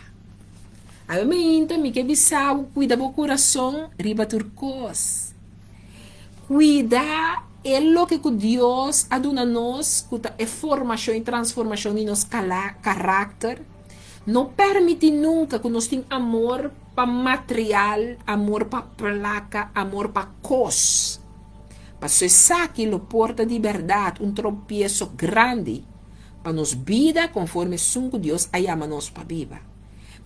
Awe mainta mi ke bisa bo kuida bo kurason riba tur kos. Kuida. E loke ku Dios a duna nos, ku ta e formashon i transformashon di nos karakter, no permití nunka ku nos tin amor pa material, amor pa plaka, amor pa kos. Paso esaki lo por ta di bèrdat un tropieso grandi pa nos bida konforme esun ku Dios a yama nos pa biba.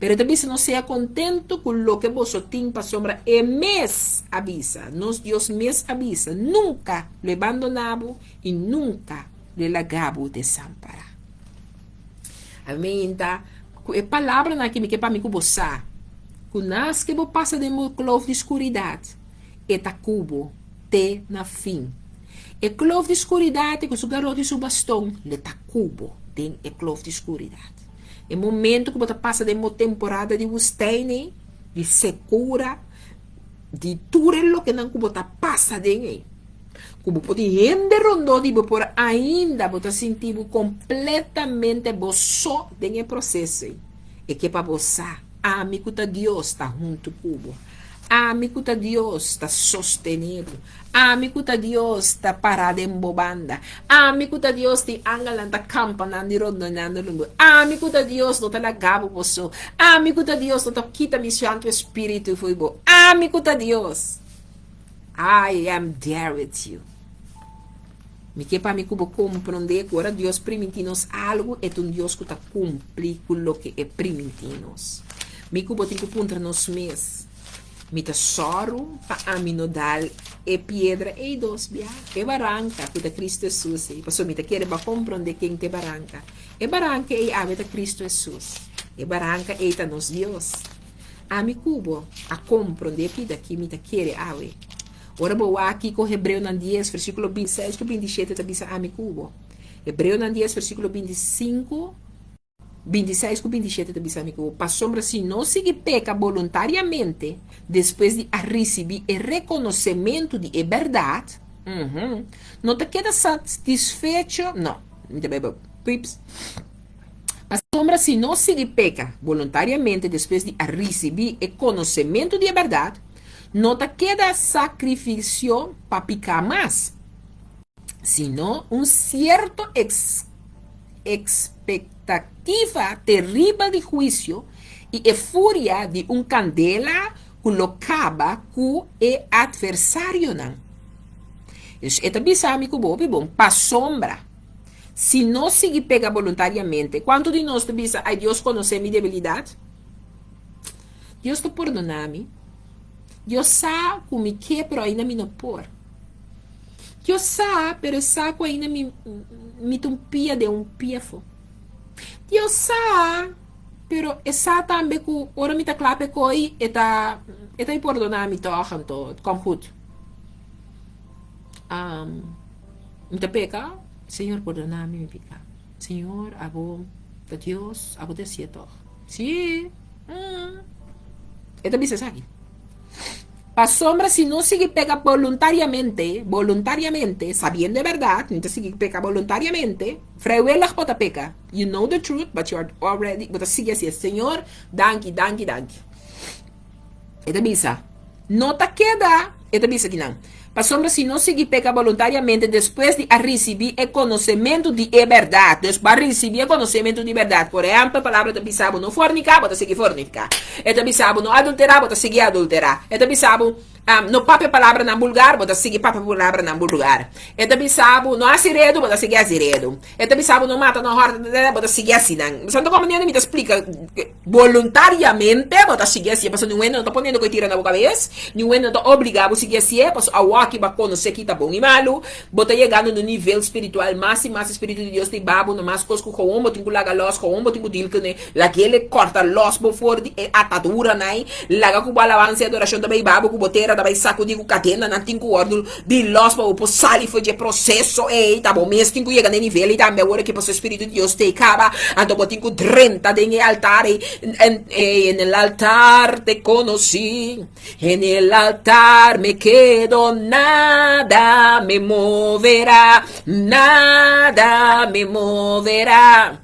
Pero e ta bisa nos sea kontentu ku loke boso tin pasobra e mes a bisa, nos Dios mes a bisa, nunka lo e bandoná bo i nunka lo e laga bo desampará. Amén ta ku e palabranan aki mi ke pa mi ku bo sa ku naske bo pasa den bo kloof di skuridat e ta ku bo te na fin. E kloof di skuridat ku su garoti i su baston lo ta ku bo den e kloof di skuridat. E momento ku bo ta pasa den bo temporada di wustijn ei, di sekura, di tur e lokenan ku bo ta pasa den ei, ku bo por tin hende rondó di bo por ainda bo ta sinti bo kompletamente bo so den e proseso ei. E ke pa bo sa, ami ku ta Dios ta huntu ku bo. Ami ku ta Dios ta sostené bo. Ami ku ta Dios ta pará den bo banda. Ami ku ta Dios tin angelnan ta kampa nan di rondonando rond bo. Ami ku ta Dios no ta laga bo bo so. Ami ku ta Dios no ta kita mi Santu Espíritu fo'i bo. Ami ku ta Dios. I am there with you. Mi ke pa mi ku bo komprondé ku ora Dios primintí nos algu, e ta un Dios ku ta kumpli ku loke e primintí nos. Mi ku bo tin ku puntra nos mes, Mi ta sòru pa ami no dal e piedra ei dos bia, e baranka ku ta Kristu Hesus ei, pasobra mi ta kere bo a komprondé ken ta e baranka. E baranka ei awe ta Kristu Hesus. E baranka ei ta nos Dios. Ami ku bo a komprondé pida ki mi ta kere awe. Ora bo wak kiko Hebreonan dies, versíkulo bintiseis ku bintishete ta bisa ami ku bo. Hebreonan dies, versíkulo bintisinku. 26 ku 27 ta bisa mi ku pasobra si nos sigui peka boluntariamente despues di a risibí e rekonosementu di e bèrdat, uhum, no ta keda satisfecho, no, mi ta bai bo, pips, pasobra si nos sigui peka boluntariamente despues di a risibí e konosementu di e bèrdat, no ta keda sakrifisio pa piká mas, sino un sierto eks. Ekspektativa teribel di huisio i e furia di un kandela ku lo kaba ku e atversarionan. Dus e ta bisa mi ku bo hopi bon, pasobra si nos sigui pega boluntariamente, kuantu di nos ta bisa, Ai, Dios konosé mi debilidat? Dios ta pordoná mi. Dios sa ku mi ke, pero ainda mi no por. Dios sa, pero e sa ku ainda mi mi ta un pia den un pia afó. Dios sa, pero e sa tambe ku ora mi ta kla pa e koi, e ta e ta pordoná mi tòg, anto het komt goed. Mi ta peka, Señor pordoná mi mi piká. Señor, abo ta Dios, abo ta hasié tòg. Sí, e ta bisa esaki. Pasobra si nos sigui peka boluntariamente, boluntariamente, sabiendo e bèrdat, mi ta sigui peka boluntariamente, vrijwillig bo ta peka, you know the truth but you are already, bo ta sigui hasié, Señor, danki, danki, danki. E ta bisa, no ta keda, e ta bisa kinan, pasobra si nos sigui peka boluntariamente despues di a risibí e konosementu di e bèrdat, dus bo a risibí e konosementu di bèrdat, por ehèmpel, palabra ta bisa bo no forniká, bo ta sigui forniká. E ta bisa bo no adulterá, bo ta sigui adulterá. E ta bisa bo no papia palabranan bulgar, bo ta sigui papia palabranan bulgar. E ta bisa bo no hasi redu, bo ta sigui hasi redu. E ta bisa bo no mata, no hòrta, bo ta sigui hasi nan. Bo sa ta komprendiendo? Mi ta splika boluntariamente bo ta sigui hasié, pasobra niun hende no ta poniendo ku e tira na bo kabes, niun hende no ta obligá bo sigui hasié, pasobra awor ki bo a konosé ki ta bon i malu, Bo ta yegando na un nivel spiritual mas i mas, e Spiritu di Dios ta hiba bo na mas kos ku gewoon bo tin ku laga lòs, gewoon bo tin ku deal kuné. Lag'el e kòrta lòs bo for di e ataduranan ei. Laga ku bo alabansa i adorashon ta bai hiba bo ku bo tera ta bai sakudí ku kadenanan tin ku wòrdu di lòs pa bo por sali for di e proseso ei. Ta bo mes tin ku yega na e nivel ei tambe awor aki pasobra e Spiritu di Dios ta ei kaba. Anto bo tin ku drenta den e altar ei. En el altar te konosí. En el altar me quedo, nada me moverá, nada me moverá.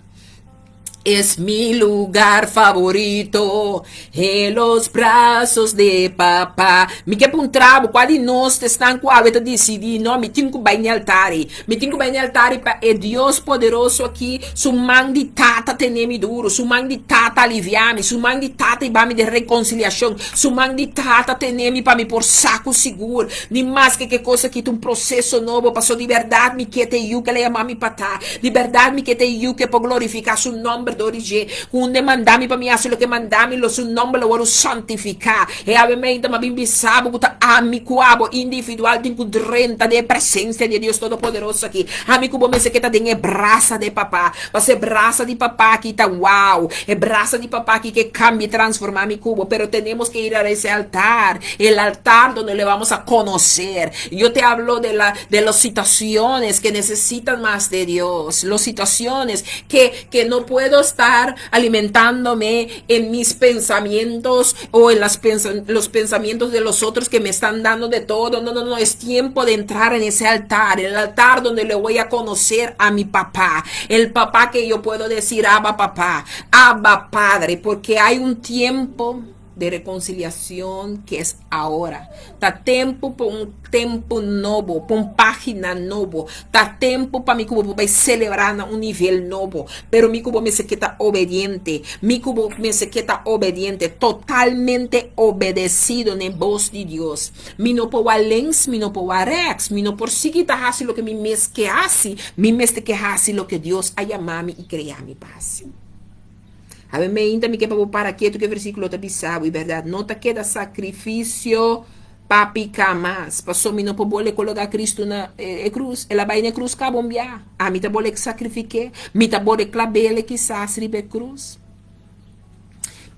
Es mi lugar favorito, en los brazos de papá. Mi ke puntra bo, kua di nos ta esnan ku awe ta disidí, No, mi tin ku bai n'e altar ei. Mi tin ku bai n'e altar ei pa e Dios poderoso aki su man di tata tene mi duru, su man di tata aliviá mi, su man di tata hiba mi den rekonsiliashon, su man di tata tene mi pa mi por sa ku sigur, ni maske ke kos aki ta un proseso nobo, pasobra di bèrdat mi ke ta e yu ku el a yama mi pa ta. Di bèrdat mi ke ta e yu ke por glorifiká su nòmber dor di dje. Ku un de manda mi pa mi hasi loke manda mi, lo su nòmber lo wòrdu santifiká. E awe meinta m'a bin bisa bo ku ta ami ku abo individual tin ku drenta den e presensia di e Dios Todopoderoso aki. Ami ku bo mester ke ta den e brasa di e Papá. Pasobra e brasa di Papá aki ta wow. E brasa di Papá aki ke kambia i transformá mi ku bo. Pero tenemos ke ir a ese altar, el altar donde le vamos a konoser. Yo te hablo de la de las situaciones que necesitan más de Dios, las situaciones que, que no puedo estar alimentándome en mis pensamientos o en las los pensamientos de los otros que me están dando de todo. No, no, no, es tiempo de entrar en ese altar, el altar donde le voy a conocer a mi papá, el papá que yo puedo decir, Abba papá, Abba padre, porque hay un tiempo de reconciliacion que es ahora. Ta tempo pa un tempo nobo, pa un pagina nobo. Ta tempo pa mi cu bo por bay celebra na un nivel nobo. Pero mi cu bo mester keda obediente. Mi cu bo mester keda obediente, totalmente obedecido n'e bos di Dios. Mi no por wak links, mi no por wak rechts. Mi no por sigui ta haci loke mi mes ke haci. Mi mester ke haci loke Dios a yama mi y crea mi pa haci. Awe meinta mi ke pa bo para ketu ku e versíkulo ta bisa bo, i bèrdat no ta keda sakrifisio pa piká mas, pasobra mi no por bole kologá Kristu na e krus, el a bai na e krus kaba un bia, ami ta bole sakrifik'é, mi ta bole klab'é kisas riba e krus.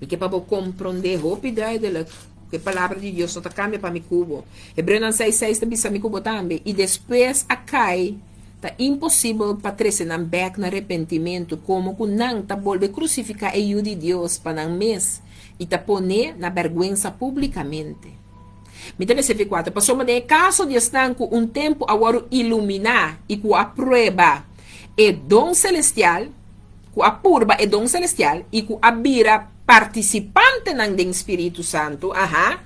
Mi ke pa bo komprondé hopi duidelik ku e palabra di Dios no ta kambia pa mi ku bo. Hebreonan seis seis ta bisa mi ku bo tambe, I despues a kai. Ta imposibel pa trese nan bèk na repentimentu, komo ku nan ta bolbe krusifiká e Yu di Dios pa nan mes i ta pon'é na bèrgwensa públikamente. Mi ta lesa 24, Pasobra den e kaso di esnan ku un tempu a wòrdu iluminá i ku a prueba e don selestial, ku a purba e don selestial i ku a bira partisipantenan den Spiritu Santu, aha,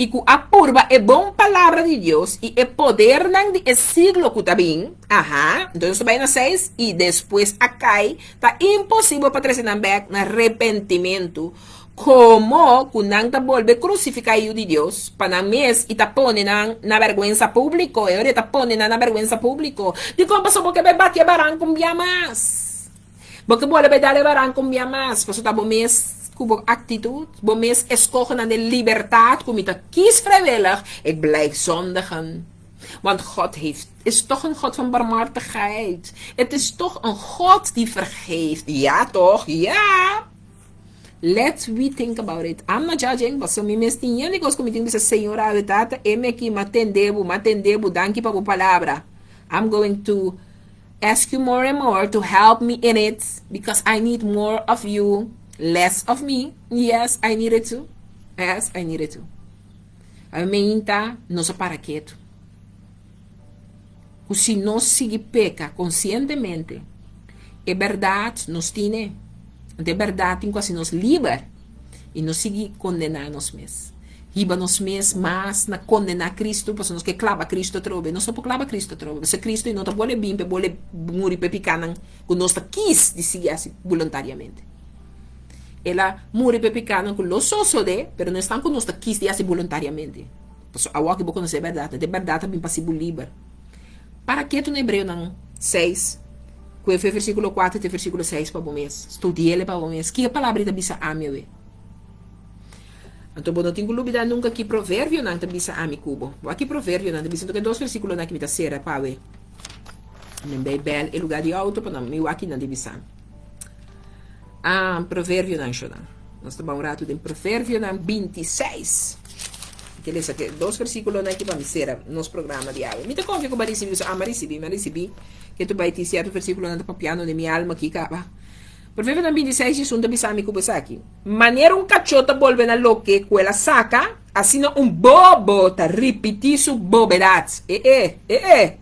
i ku a purba e bon palabra di Dios i e podernan di e siglo ku ta bin, aha, entonces nos ta bai na seis, i despues a kai, ta imposibel pa trese nan bèk na repentimentu, komo ku nan ta bolbe krusifiká e Yu di Dios pa nan mes i ta pone nan na bèrgwensa públiko, e ora e ta pone nan na bèrgwensa públiko. Dikon pasobra bo ke bai bati e baranku un bia mas? Bo ke bolbe dal e baranka un bia mas, pasobra ta bo mes ku bo aktitut, bo mes eskoho nan den libertat ku mi ta kies vrijwillig, ik blijf zondigen. Want God heeft, is toch een God van barmhartigheid. Het is toch een God die vergeeft. Ja toch? Ja! Let's we think about it. I'm not judging, pasobra mi mes tin yen di kos ku mi tin ku bisa, Señor awe Tata, e mi aki, m'a tende bo, m'a tende bo, danki pa bo palabra. I'm going to ask you more and more to help me in it because I need more of you, less of me. Yes, I need it too. Yes, I need it too. Awe meinta nos a para ketu. Ku si nos sigui peka konsientemente, e bèrdat nos tine. Anto e bèrdat tin ku hasi nos liber i no sigui kondená nos mes. Hiba nos mes mas na kondená Kristu pasobra nos ke klaba Kristu atrobe. Nos no por klaba Kristu atrobe pasobra Kristu i no ta bole bin pa e bole muri pa e pikánan ku nos ta kis di sigui hasi boluntariamente. El a muri pa e pikánan ku lo sosodé, pero no esnan ku nos ta kis di hasi boluntariamente. Pasobra awor ku bo konosé e bèrdat, e bèrdat ta bin pa hasi bo liber. Para ketu na Hebreonan seis, ku e versíkulo kuater te versíkulo seis pa bo mes. Studi'el pa bo mes. Ki e palabra ei ta bisa ami awe? Anto bo no tin ku lubidá nunka ki proverbionan ta bisa ami ku bo. Wak ki proverbionan ta bisa. Anto ke dos versíkulonan ki mi ta sera pa awe. Mi bai bèl e lugá di outo pa nan mi wak ki nan ta bisa. Ah, proverbionan shonan. Nos ta bai un ratu den Proverbionan 26. Mi ke lesa ke dos versíkulonan aki pa mi sera nos programa di awe. Mi ta konfia ku bo a risibí, pasobra ami a risibí, mi a risibí ke tu bai tin sierto versíkulonan ta papiando den mi alma aki kaba. Proverbionan 26 Hesus ta bisa mi ku bo esaki. Manera un kachó ta bolbe na loke ku el a saka, asina un bobo ta ripití su bobedat. E e, e e.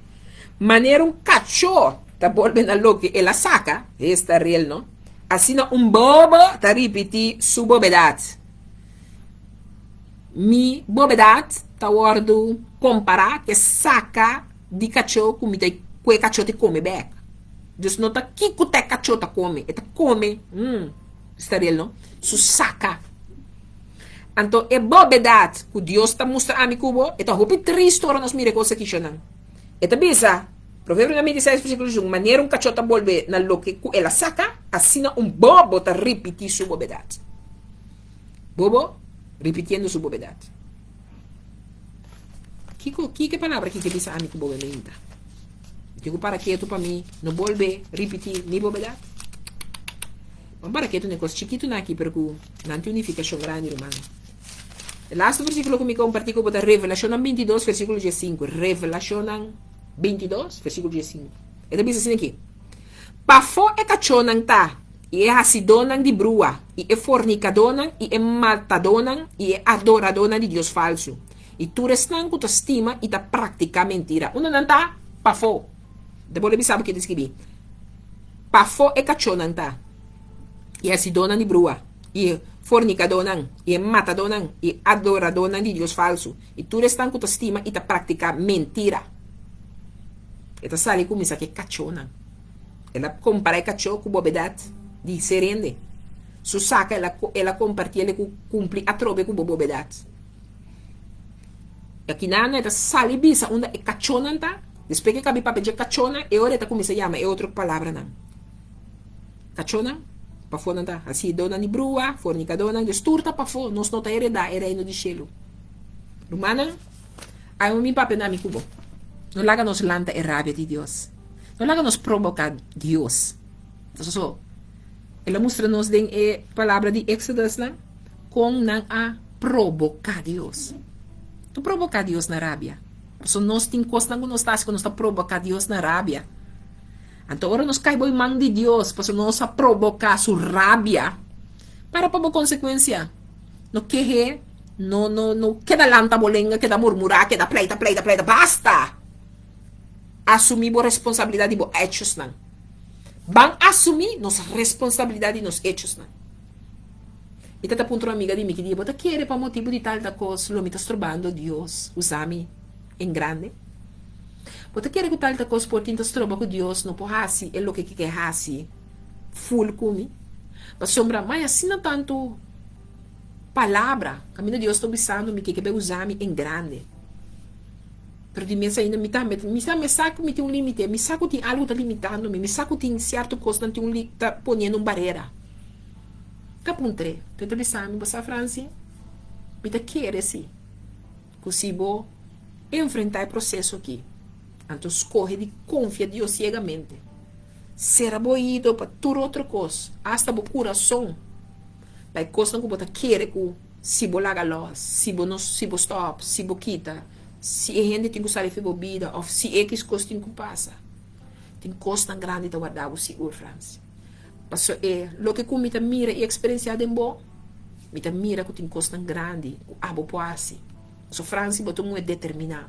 Manera un kachó ta bolbe na loke el a saka, esta riel no? Asina un bobo ta ripití su bobedat. Mi bobedat ta wòrdu kompará ku e saka di kachó ku mi ta ku e kachó ta kome bèk. Dus no ta kiko ta e kachó ta kome, e ta kome, hmm, sta real no, su saka. Anto e bobedat ku Dios ta mustra ami ku bo, e ta hopi tristu ora nos mira e kos aki shonnan. E ta bisa, Proverbionan 26 versíkulo 21, Manera un kachó ta bolbe na loke ku el a saka, asina un bobo ta ripití su bobedat. Bobo ripitiendo su bobedat. Kiko, kiko e palabra aki ke bisa ami ku bo meinta? Tin ku para ketu pa mi no bolbe ripití mi bobedat? Ban para ketu na e kos chikitunan aki, pero ku nan tin un nifikashon grandi, rumannan. E lastu versíkulo ku mi kompartí ku bo ta Revelashonnan 22, versíkulo 15. Revelashonnan 22, versíkulo 15. E ta bisa asina aki, Pafó e kachónan ta, i e hasidónan di brua, i e fornikadónan, i e matadónan, i e adoradónan di dios falsu, i tur esnan ku ta stima i ta praktiká mentira. Unda nan ta? Pafó. Ta bolbe bisa bo ke ta skibí. Pafó e kachónan ta, i e hasidónan di brua, i e fornikadónan, i e matadónan, i e adoradónan di dios falsu, i tur esnan ku ta stima i ta praktiká mentira. E ta sali kuminsá ku e kachónan. El a kompará e kachó ku bobedat di ser hende. Su saka el a el a kompartí el ku kumpli atrobe ku bo bobedat. I akinan e ta sali bisa unda e kachónan ta. Despues ku e kabi papia dje kachónan, e ora e ta kuminsá yama e otro palabranan. Kachónan, pafó nan ta. Hasidónan di brua, fornikadónan, dus tur ta pafó. Nos no ta heredá e reino di shelu. Rumannan, ai mi papia na mi ku bo. No laga nos lanta e rabia di Dios. No laga nos proboká Dios. So, el a mustra nos den e palabra di Exodusnan kon nan a proboká Dios. No proboká Dios na rabia. Pasobra nos tin kosnan ku nos ta hasi ku nos ta proboká Dios na rabia. Anto ora nos kai bo e man di Dios pasobra nos a proboká su rabia, para pa bo konsekuensia. No kehe, no no no keda lanta bo lenga, keda murmurá, keda pleita, pleita, pleita. Basta! Asumí bo responsabilidat di bo echosnan. Ban asumí nos responsabilidat di nos echosnan. Mi ta ta puntra un amiga di mi ki dia, Bo ta kere pa motibu di tal ta kos lo mi ta strobando Dios usa mi en grande? Bo ta kere ku tal ta kos por tin ta stroba ku Dios no por hasi e loke ke ke hasi ful ku mi? Pasobra mai asina tantu palabra kaminda Dios ta bisando mi ke ke bai usa mi en grande. Pero di mes ainda mi tambe, mi tambe sa ku mi tin un limite, mi sa ku tin algu ta limitando mi, mi sa ku tin sierto kosnan tin un li ta poniendo un barera. Ta puntr'é, ta ta bisa mi, bo sa Franci, mi ta kere si ku si bo enfrentá e proseso aki, anto skohe di konfia Dios siegamente, sera bo oido pa tur otro kos, asta bo kurason, pa e kosnan ku bo ta kere ku si bo laga lòs, si bo no, si bo stòp, si bo kita, Si e hende tin ku sali for bo bida òf si ekis kos tin ku pasa, tin kosnan grandi ta warda bo sigur, Frans. Paso e loke ku mi ta mira i eksperensiá den bo, mi ta mira ku tin kosnan grandi ku abo por hasi. Paso Fransi, bo ta un muhé determiná.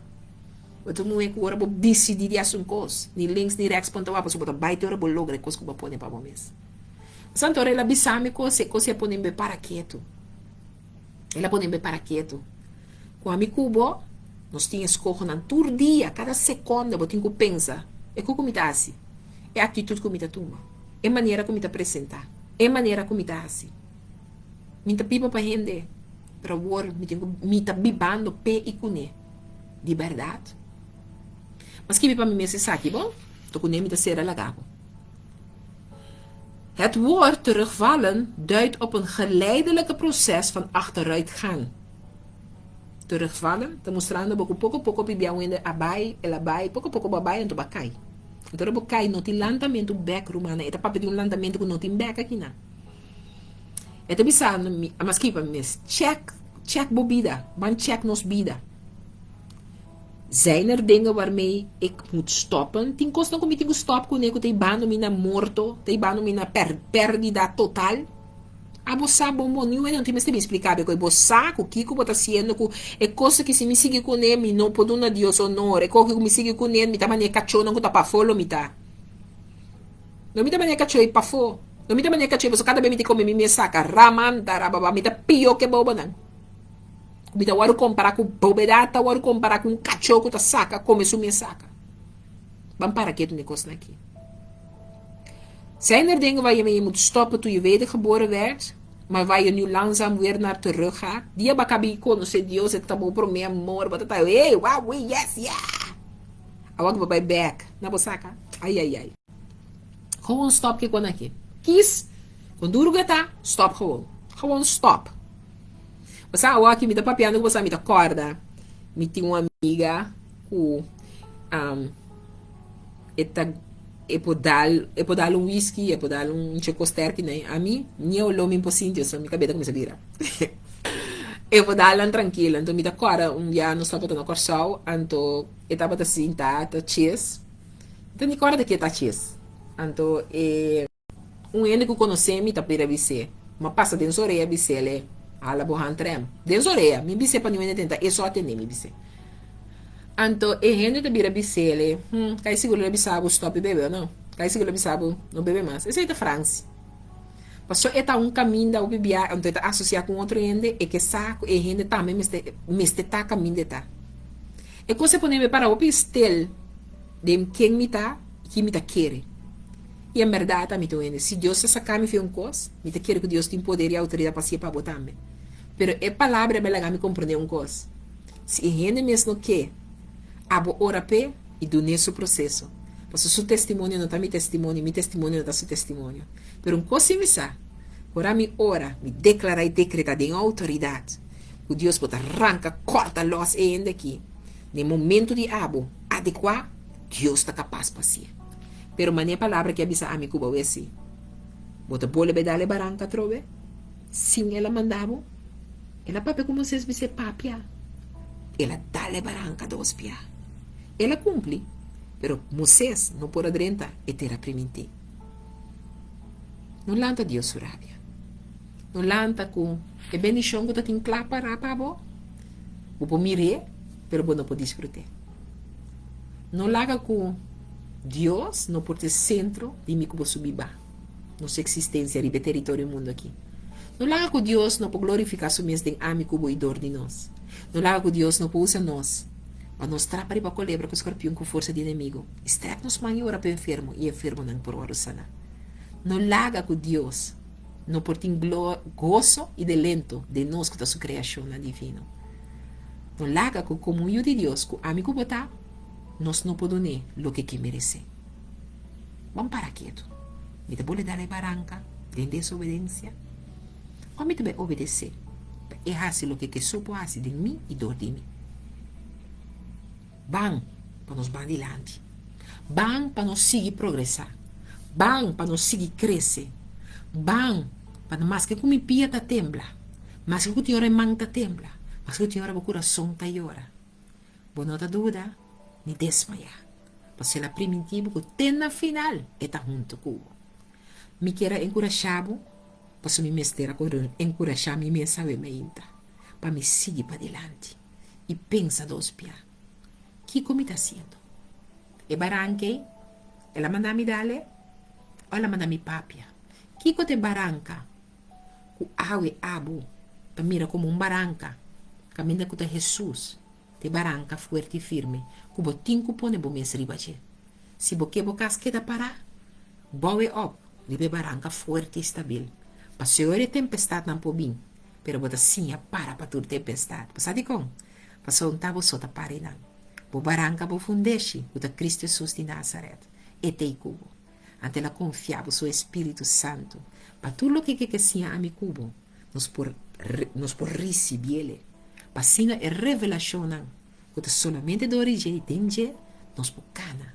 Bo ta un muhé ku ora bo disidí di hasi un kos, ni links ni rèks pon ta wak, paso bo ta bai te ora bo logra e kos ku bo a pone pa bo mes. Santo ora el a bisa mi kos, e kos ei a pone mi para ketu. El a pone mi para ketu. Ku ami ku bo, nos tin eskohonan tur dia, kada sekonda bo tin ku pensa, e ku ku mi ta hasi, e aktitut ku mi ta tuma, e manera ku mi ta presentá, e manera ku mi ta hasi. Mi ta biba pa hende, pero awor mi tin ku mi ta bibando p'e i kuné. Di bèrdat. M'a skibi pa mi mes esaki, bo, to kuné mi ta sera laga bo. Het woord terugvallen duidt op een geleidelijke proces van achteruitgang. Terugvallen ta mustrando bo ku poko poko pibia un hende a bai, el a bai, poko poko bo a bai anto bo a kai. Anto ora bo kai no tin lantamentu bek rumannan, e ta papia di un lantamentu ku no tin bek akinan. E ta bisando mi, a maski pa mi mes, check, check bo bida, ban check nos bida. Zijn er dingen waarmee ik moet stoppen? Tin kosnan ku mi tin ku stòp kuné ku ta hibando mi na morto, ta hibando mi na pèrdida total? Abo sa bon bon, niun hende no tin mester bin splika bo, bo sa ku kiko bo ta hasiendo ku e kos aki si mi sigui kuné mi no por duna Dios honor, e kos aki ku mi sigui kuné mi ta manera e kachónan ku ta pafó lo mi ta. No mi ta manera e kachó ei pafó. No mi ta manera kachó pasobra kada bes mi ta kome mi mes saka ramanta rababa mi ta pió ke bobonan. Mi ta wòrdu kompará ku bobedat ta wòrdu kompará ku un kachó ku ta saka kome su mes saka. Ban para ketu na e kosnan aki. Zijn er dingen waar je mee je moet stoppen toen je wedergeboren werd, maar waar je nu langzaam weer naar terug gaat? Dia bo a kabi konosé Dios e ta bo promé amor, bo ta ta hey, wow, we, yes, yeah! Awor ku bo bai bek na bo saka, ai ai ai. Gewoon stop ke kon aki. Kies, kon duru ku e ta, stop gewoon. Gewoon stop. Bo sa awor aki mi ta papiando ku bo sa mi ta kòrda mi tin un amiga ku e ta e por dal e por dal un whisky e por dal un cheko sterki na ami ni e oló mi por sinti so mi kabeta kuminsá bira e por dal nan trankilo anto mi ta kòrda un bia nos tabata na Kòrsou anto e tabata sinta ta ches mi ta ni kòrda ke ta ches anto e Un hende ku konosé mi ta bira bis'é. M'a pasa den su orea bis'é, Hala bo handrem. Den su orea. Mi bis'é pa niun hende tenta, e so a tende mi bis'é. Anto e hende ta bira bis'é, Hm, kai sigur lo bisa bo stòp di bebe o no? Kai sigur lo bisa bo no bebe mas? Esei ta Fransi. Pasobra e ta un kaminda hopi bia, anto e ta asosiá ku un otro hende, e ke sa ku e hende tambe mester mester ta kaminda e ta. E kos a pone mi para hopi stil den ken mi ta i kin mi ta kere. I en bèrdat ami ta un hende, si Dios ta saka mi fi un kos, mi ta kere ku Dios tin poder i outoridat pa hasié pa bo tambe. Pero e palabra a laga mi komprondé un kos, si e hende mes no ke, abo ora p'e i dun'é su proseso. Pasobra su testimonio no ta mi testimonio i mi testimonio no ta su testimonio. Pero un kos si mi sa, ku ora mi ora, mi deklará i dekretá den outoridat ku Dios bo ta ranka kòrta lòs e hende aki na e momentu di abo adekuá, Dios ta kapas pa hasié. Pero mane palabra ki a bisa ami ku bo wesi, Bo ta bolbe dal e baranka atrobe? Sin el a manda bo? El a papia ku Moisés bis'é, Papia. El a dal e baranka dos bia. El a kumpli, pero Moisés no por a drenta e tera primintí. No lanta Dios su rabia. No lanta ku e bendishon ku ta tin kla pará pa bo. Bo por mir'é, pero bo no por disfrut'é. No laga ku Dios no por ta e sentro di mi ku bo su biba, nos eksistensia riba e teritorio mundu aki. No laga ku Dios no por glorifiká su mes den ami ku bo i dor di nos. No laga ku Dios no por usa nos pa nos trapa riba kolebra ku skorpion ku forsa di enemigu i strèk nos man i ora pa enfermo i enfermonan por wòrdu saná. No laga ku Dios no por tin goso i delento den nos ku ta su kreashonnan divino. No laga ku komo un yu di Dios ku ami ku bo ta, nos no por dun'é loke ke meresé. Ban para ketu. Mi ta bole dal e baranka den desobedensia? Òf mi ta bai obedesé pa e hasi loke ke so por hasi den mi i dor di mi? Ban pa nos ban dilanti. Ban pa nos sigui progresá. Ban pa nos sigui krese. Ban pa maske ku mi pia ta tembla, Maske ku tin ora e man ta tembla, maske ku tin ora bo kurason ta yora, bo no ta duda ni desmayá, pasobra el a primintí bo ku te na final e ta huntu ku bo. Mi kier a enkurashá bo, pasobra mi mester a enkurashá mi mes awe mainta, pa mi sigui padilanti i pensa dos bia, Kiko mi ta hasiendo? E baranka ei, el a manda mi dal e o el a manda mi papia? Kiko ta e baranka ku awe abo ta mira komo un baranka, kaminda ku ta Hesus ta e baranka fuerte i firme ku bo tin ku pone bo mes riba dje. Si bo ke bo kas keda pará, bou e òp riba e baranka fuerte i stabil. Paseo e tempestatnan por bin, pero bo ta siña para pa tur tempestat. Bo sa dikon? Pasobra un ta bo so ta para einan. Bo baranka bo fundeshi, ku ta Kristu Hesus di Nazaret, e t'ei ku bo. Anto el a konfia bo su espíritu santu pa tur loke ke ke siña ami ku bo, nos por nos por risibiel e. Pa asina e revelashonnan ku ta solamente dor di dje i den dje, nos por kana,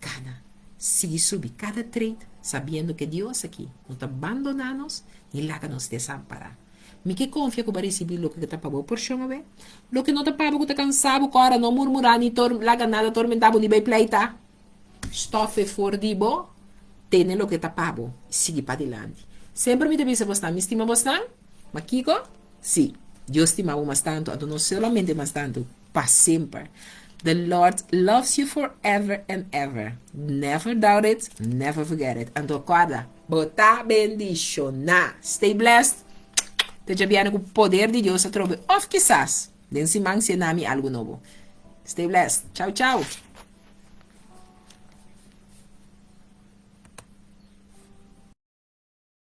kana, sigui subi kada tret, sabiendo ke Dios aki no ta bandoná nos ni laga nos desampará. Mi ke konfia ku bo a risibí loke ku ta pa bo porshon awe. Loke no ta pa bo ku ta kansa bo, kòrda no murmurá ni tor laga nada tormentá bo ni bai pleita. Stòf e for di bo, tene loke ta pa bo i sigui padilanti. Semper mi ta bisa bosnan, mi stima bosnan, ma kiko? Sí, Dios stima bo mas tantu, anto no solamente mas tantu, pa semper. The Lord loves you forever and ever. Never doubt it, never forget it. Anto kòrda, bo ta bendishoná. Stay blessed. Te djabièrnè ku poder di Dios atrobe òf kisas den siman siña mi algu nobo. Stay blessed. Chau chau.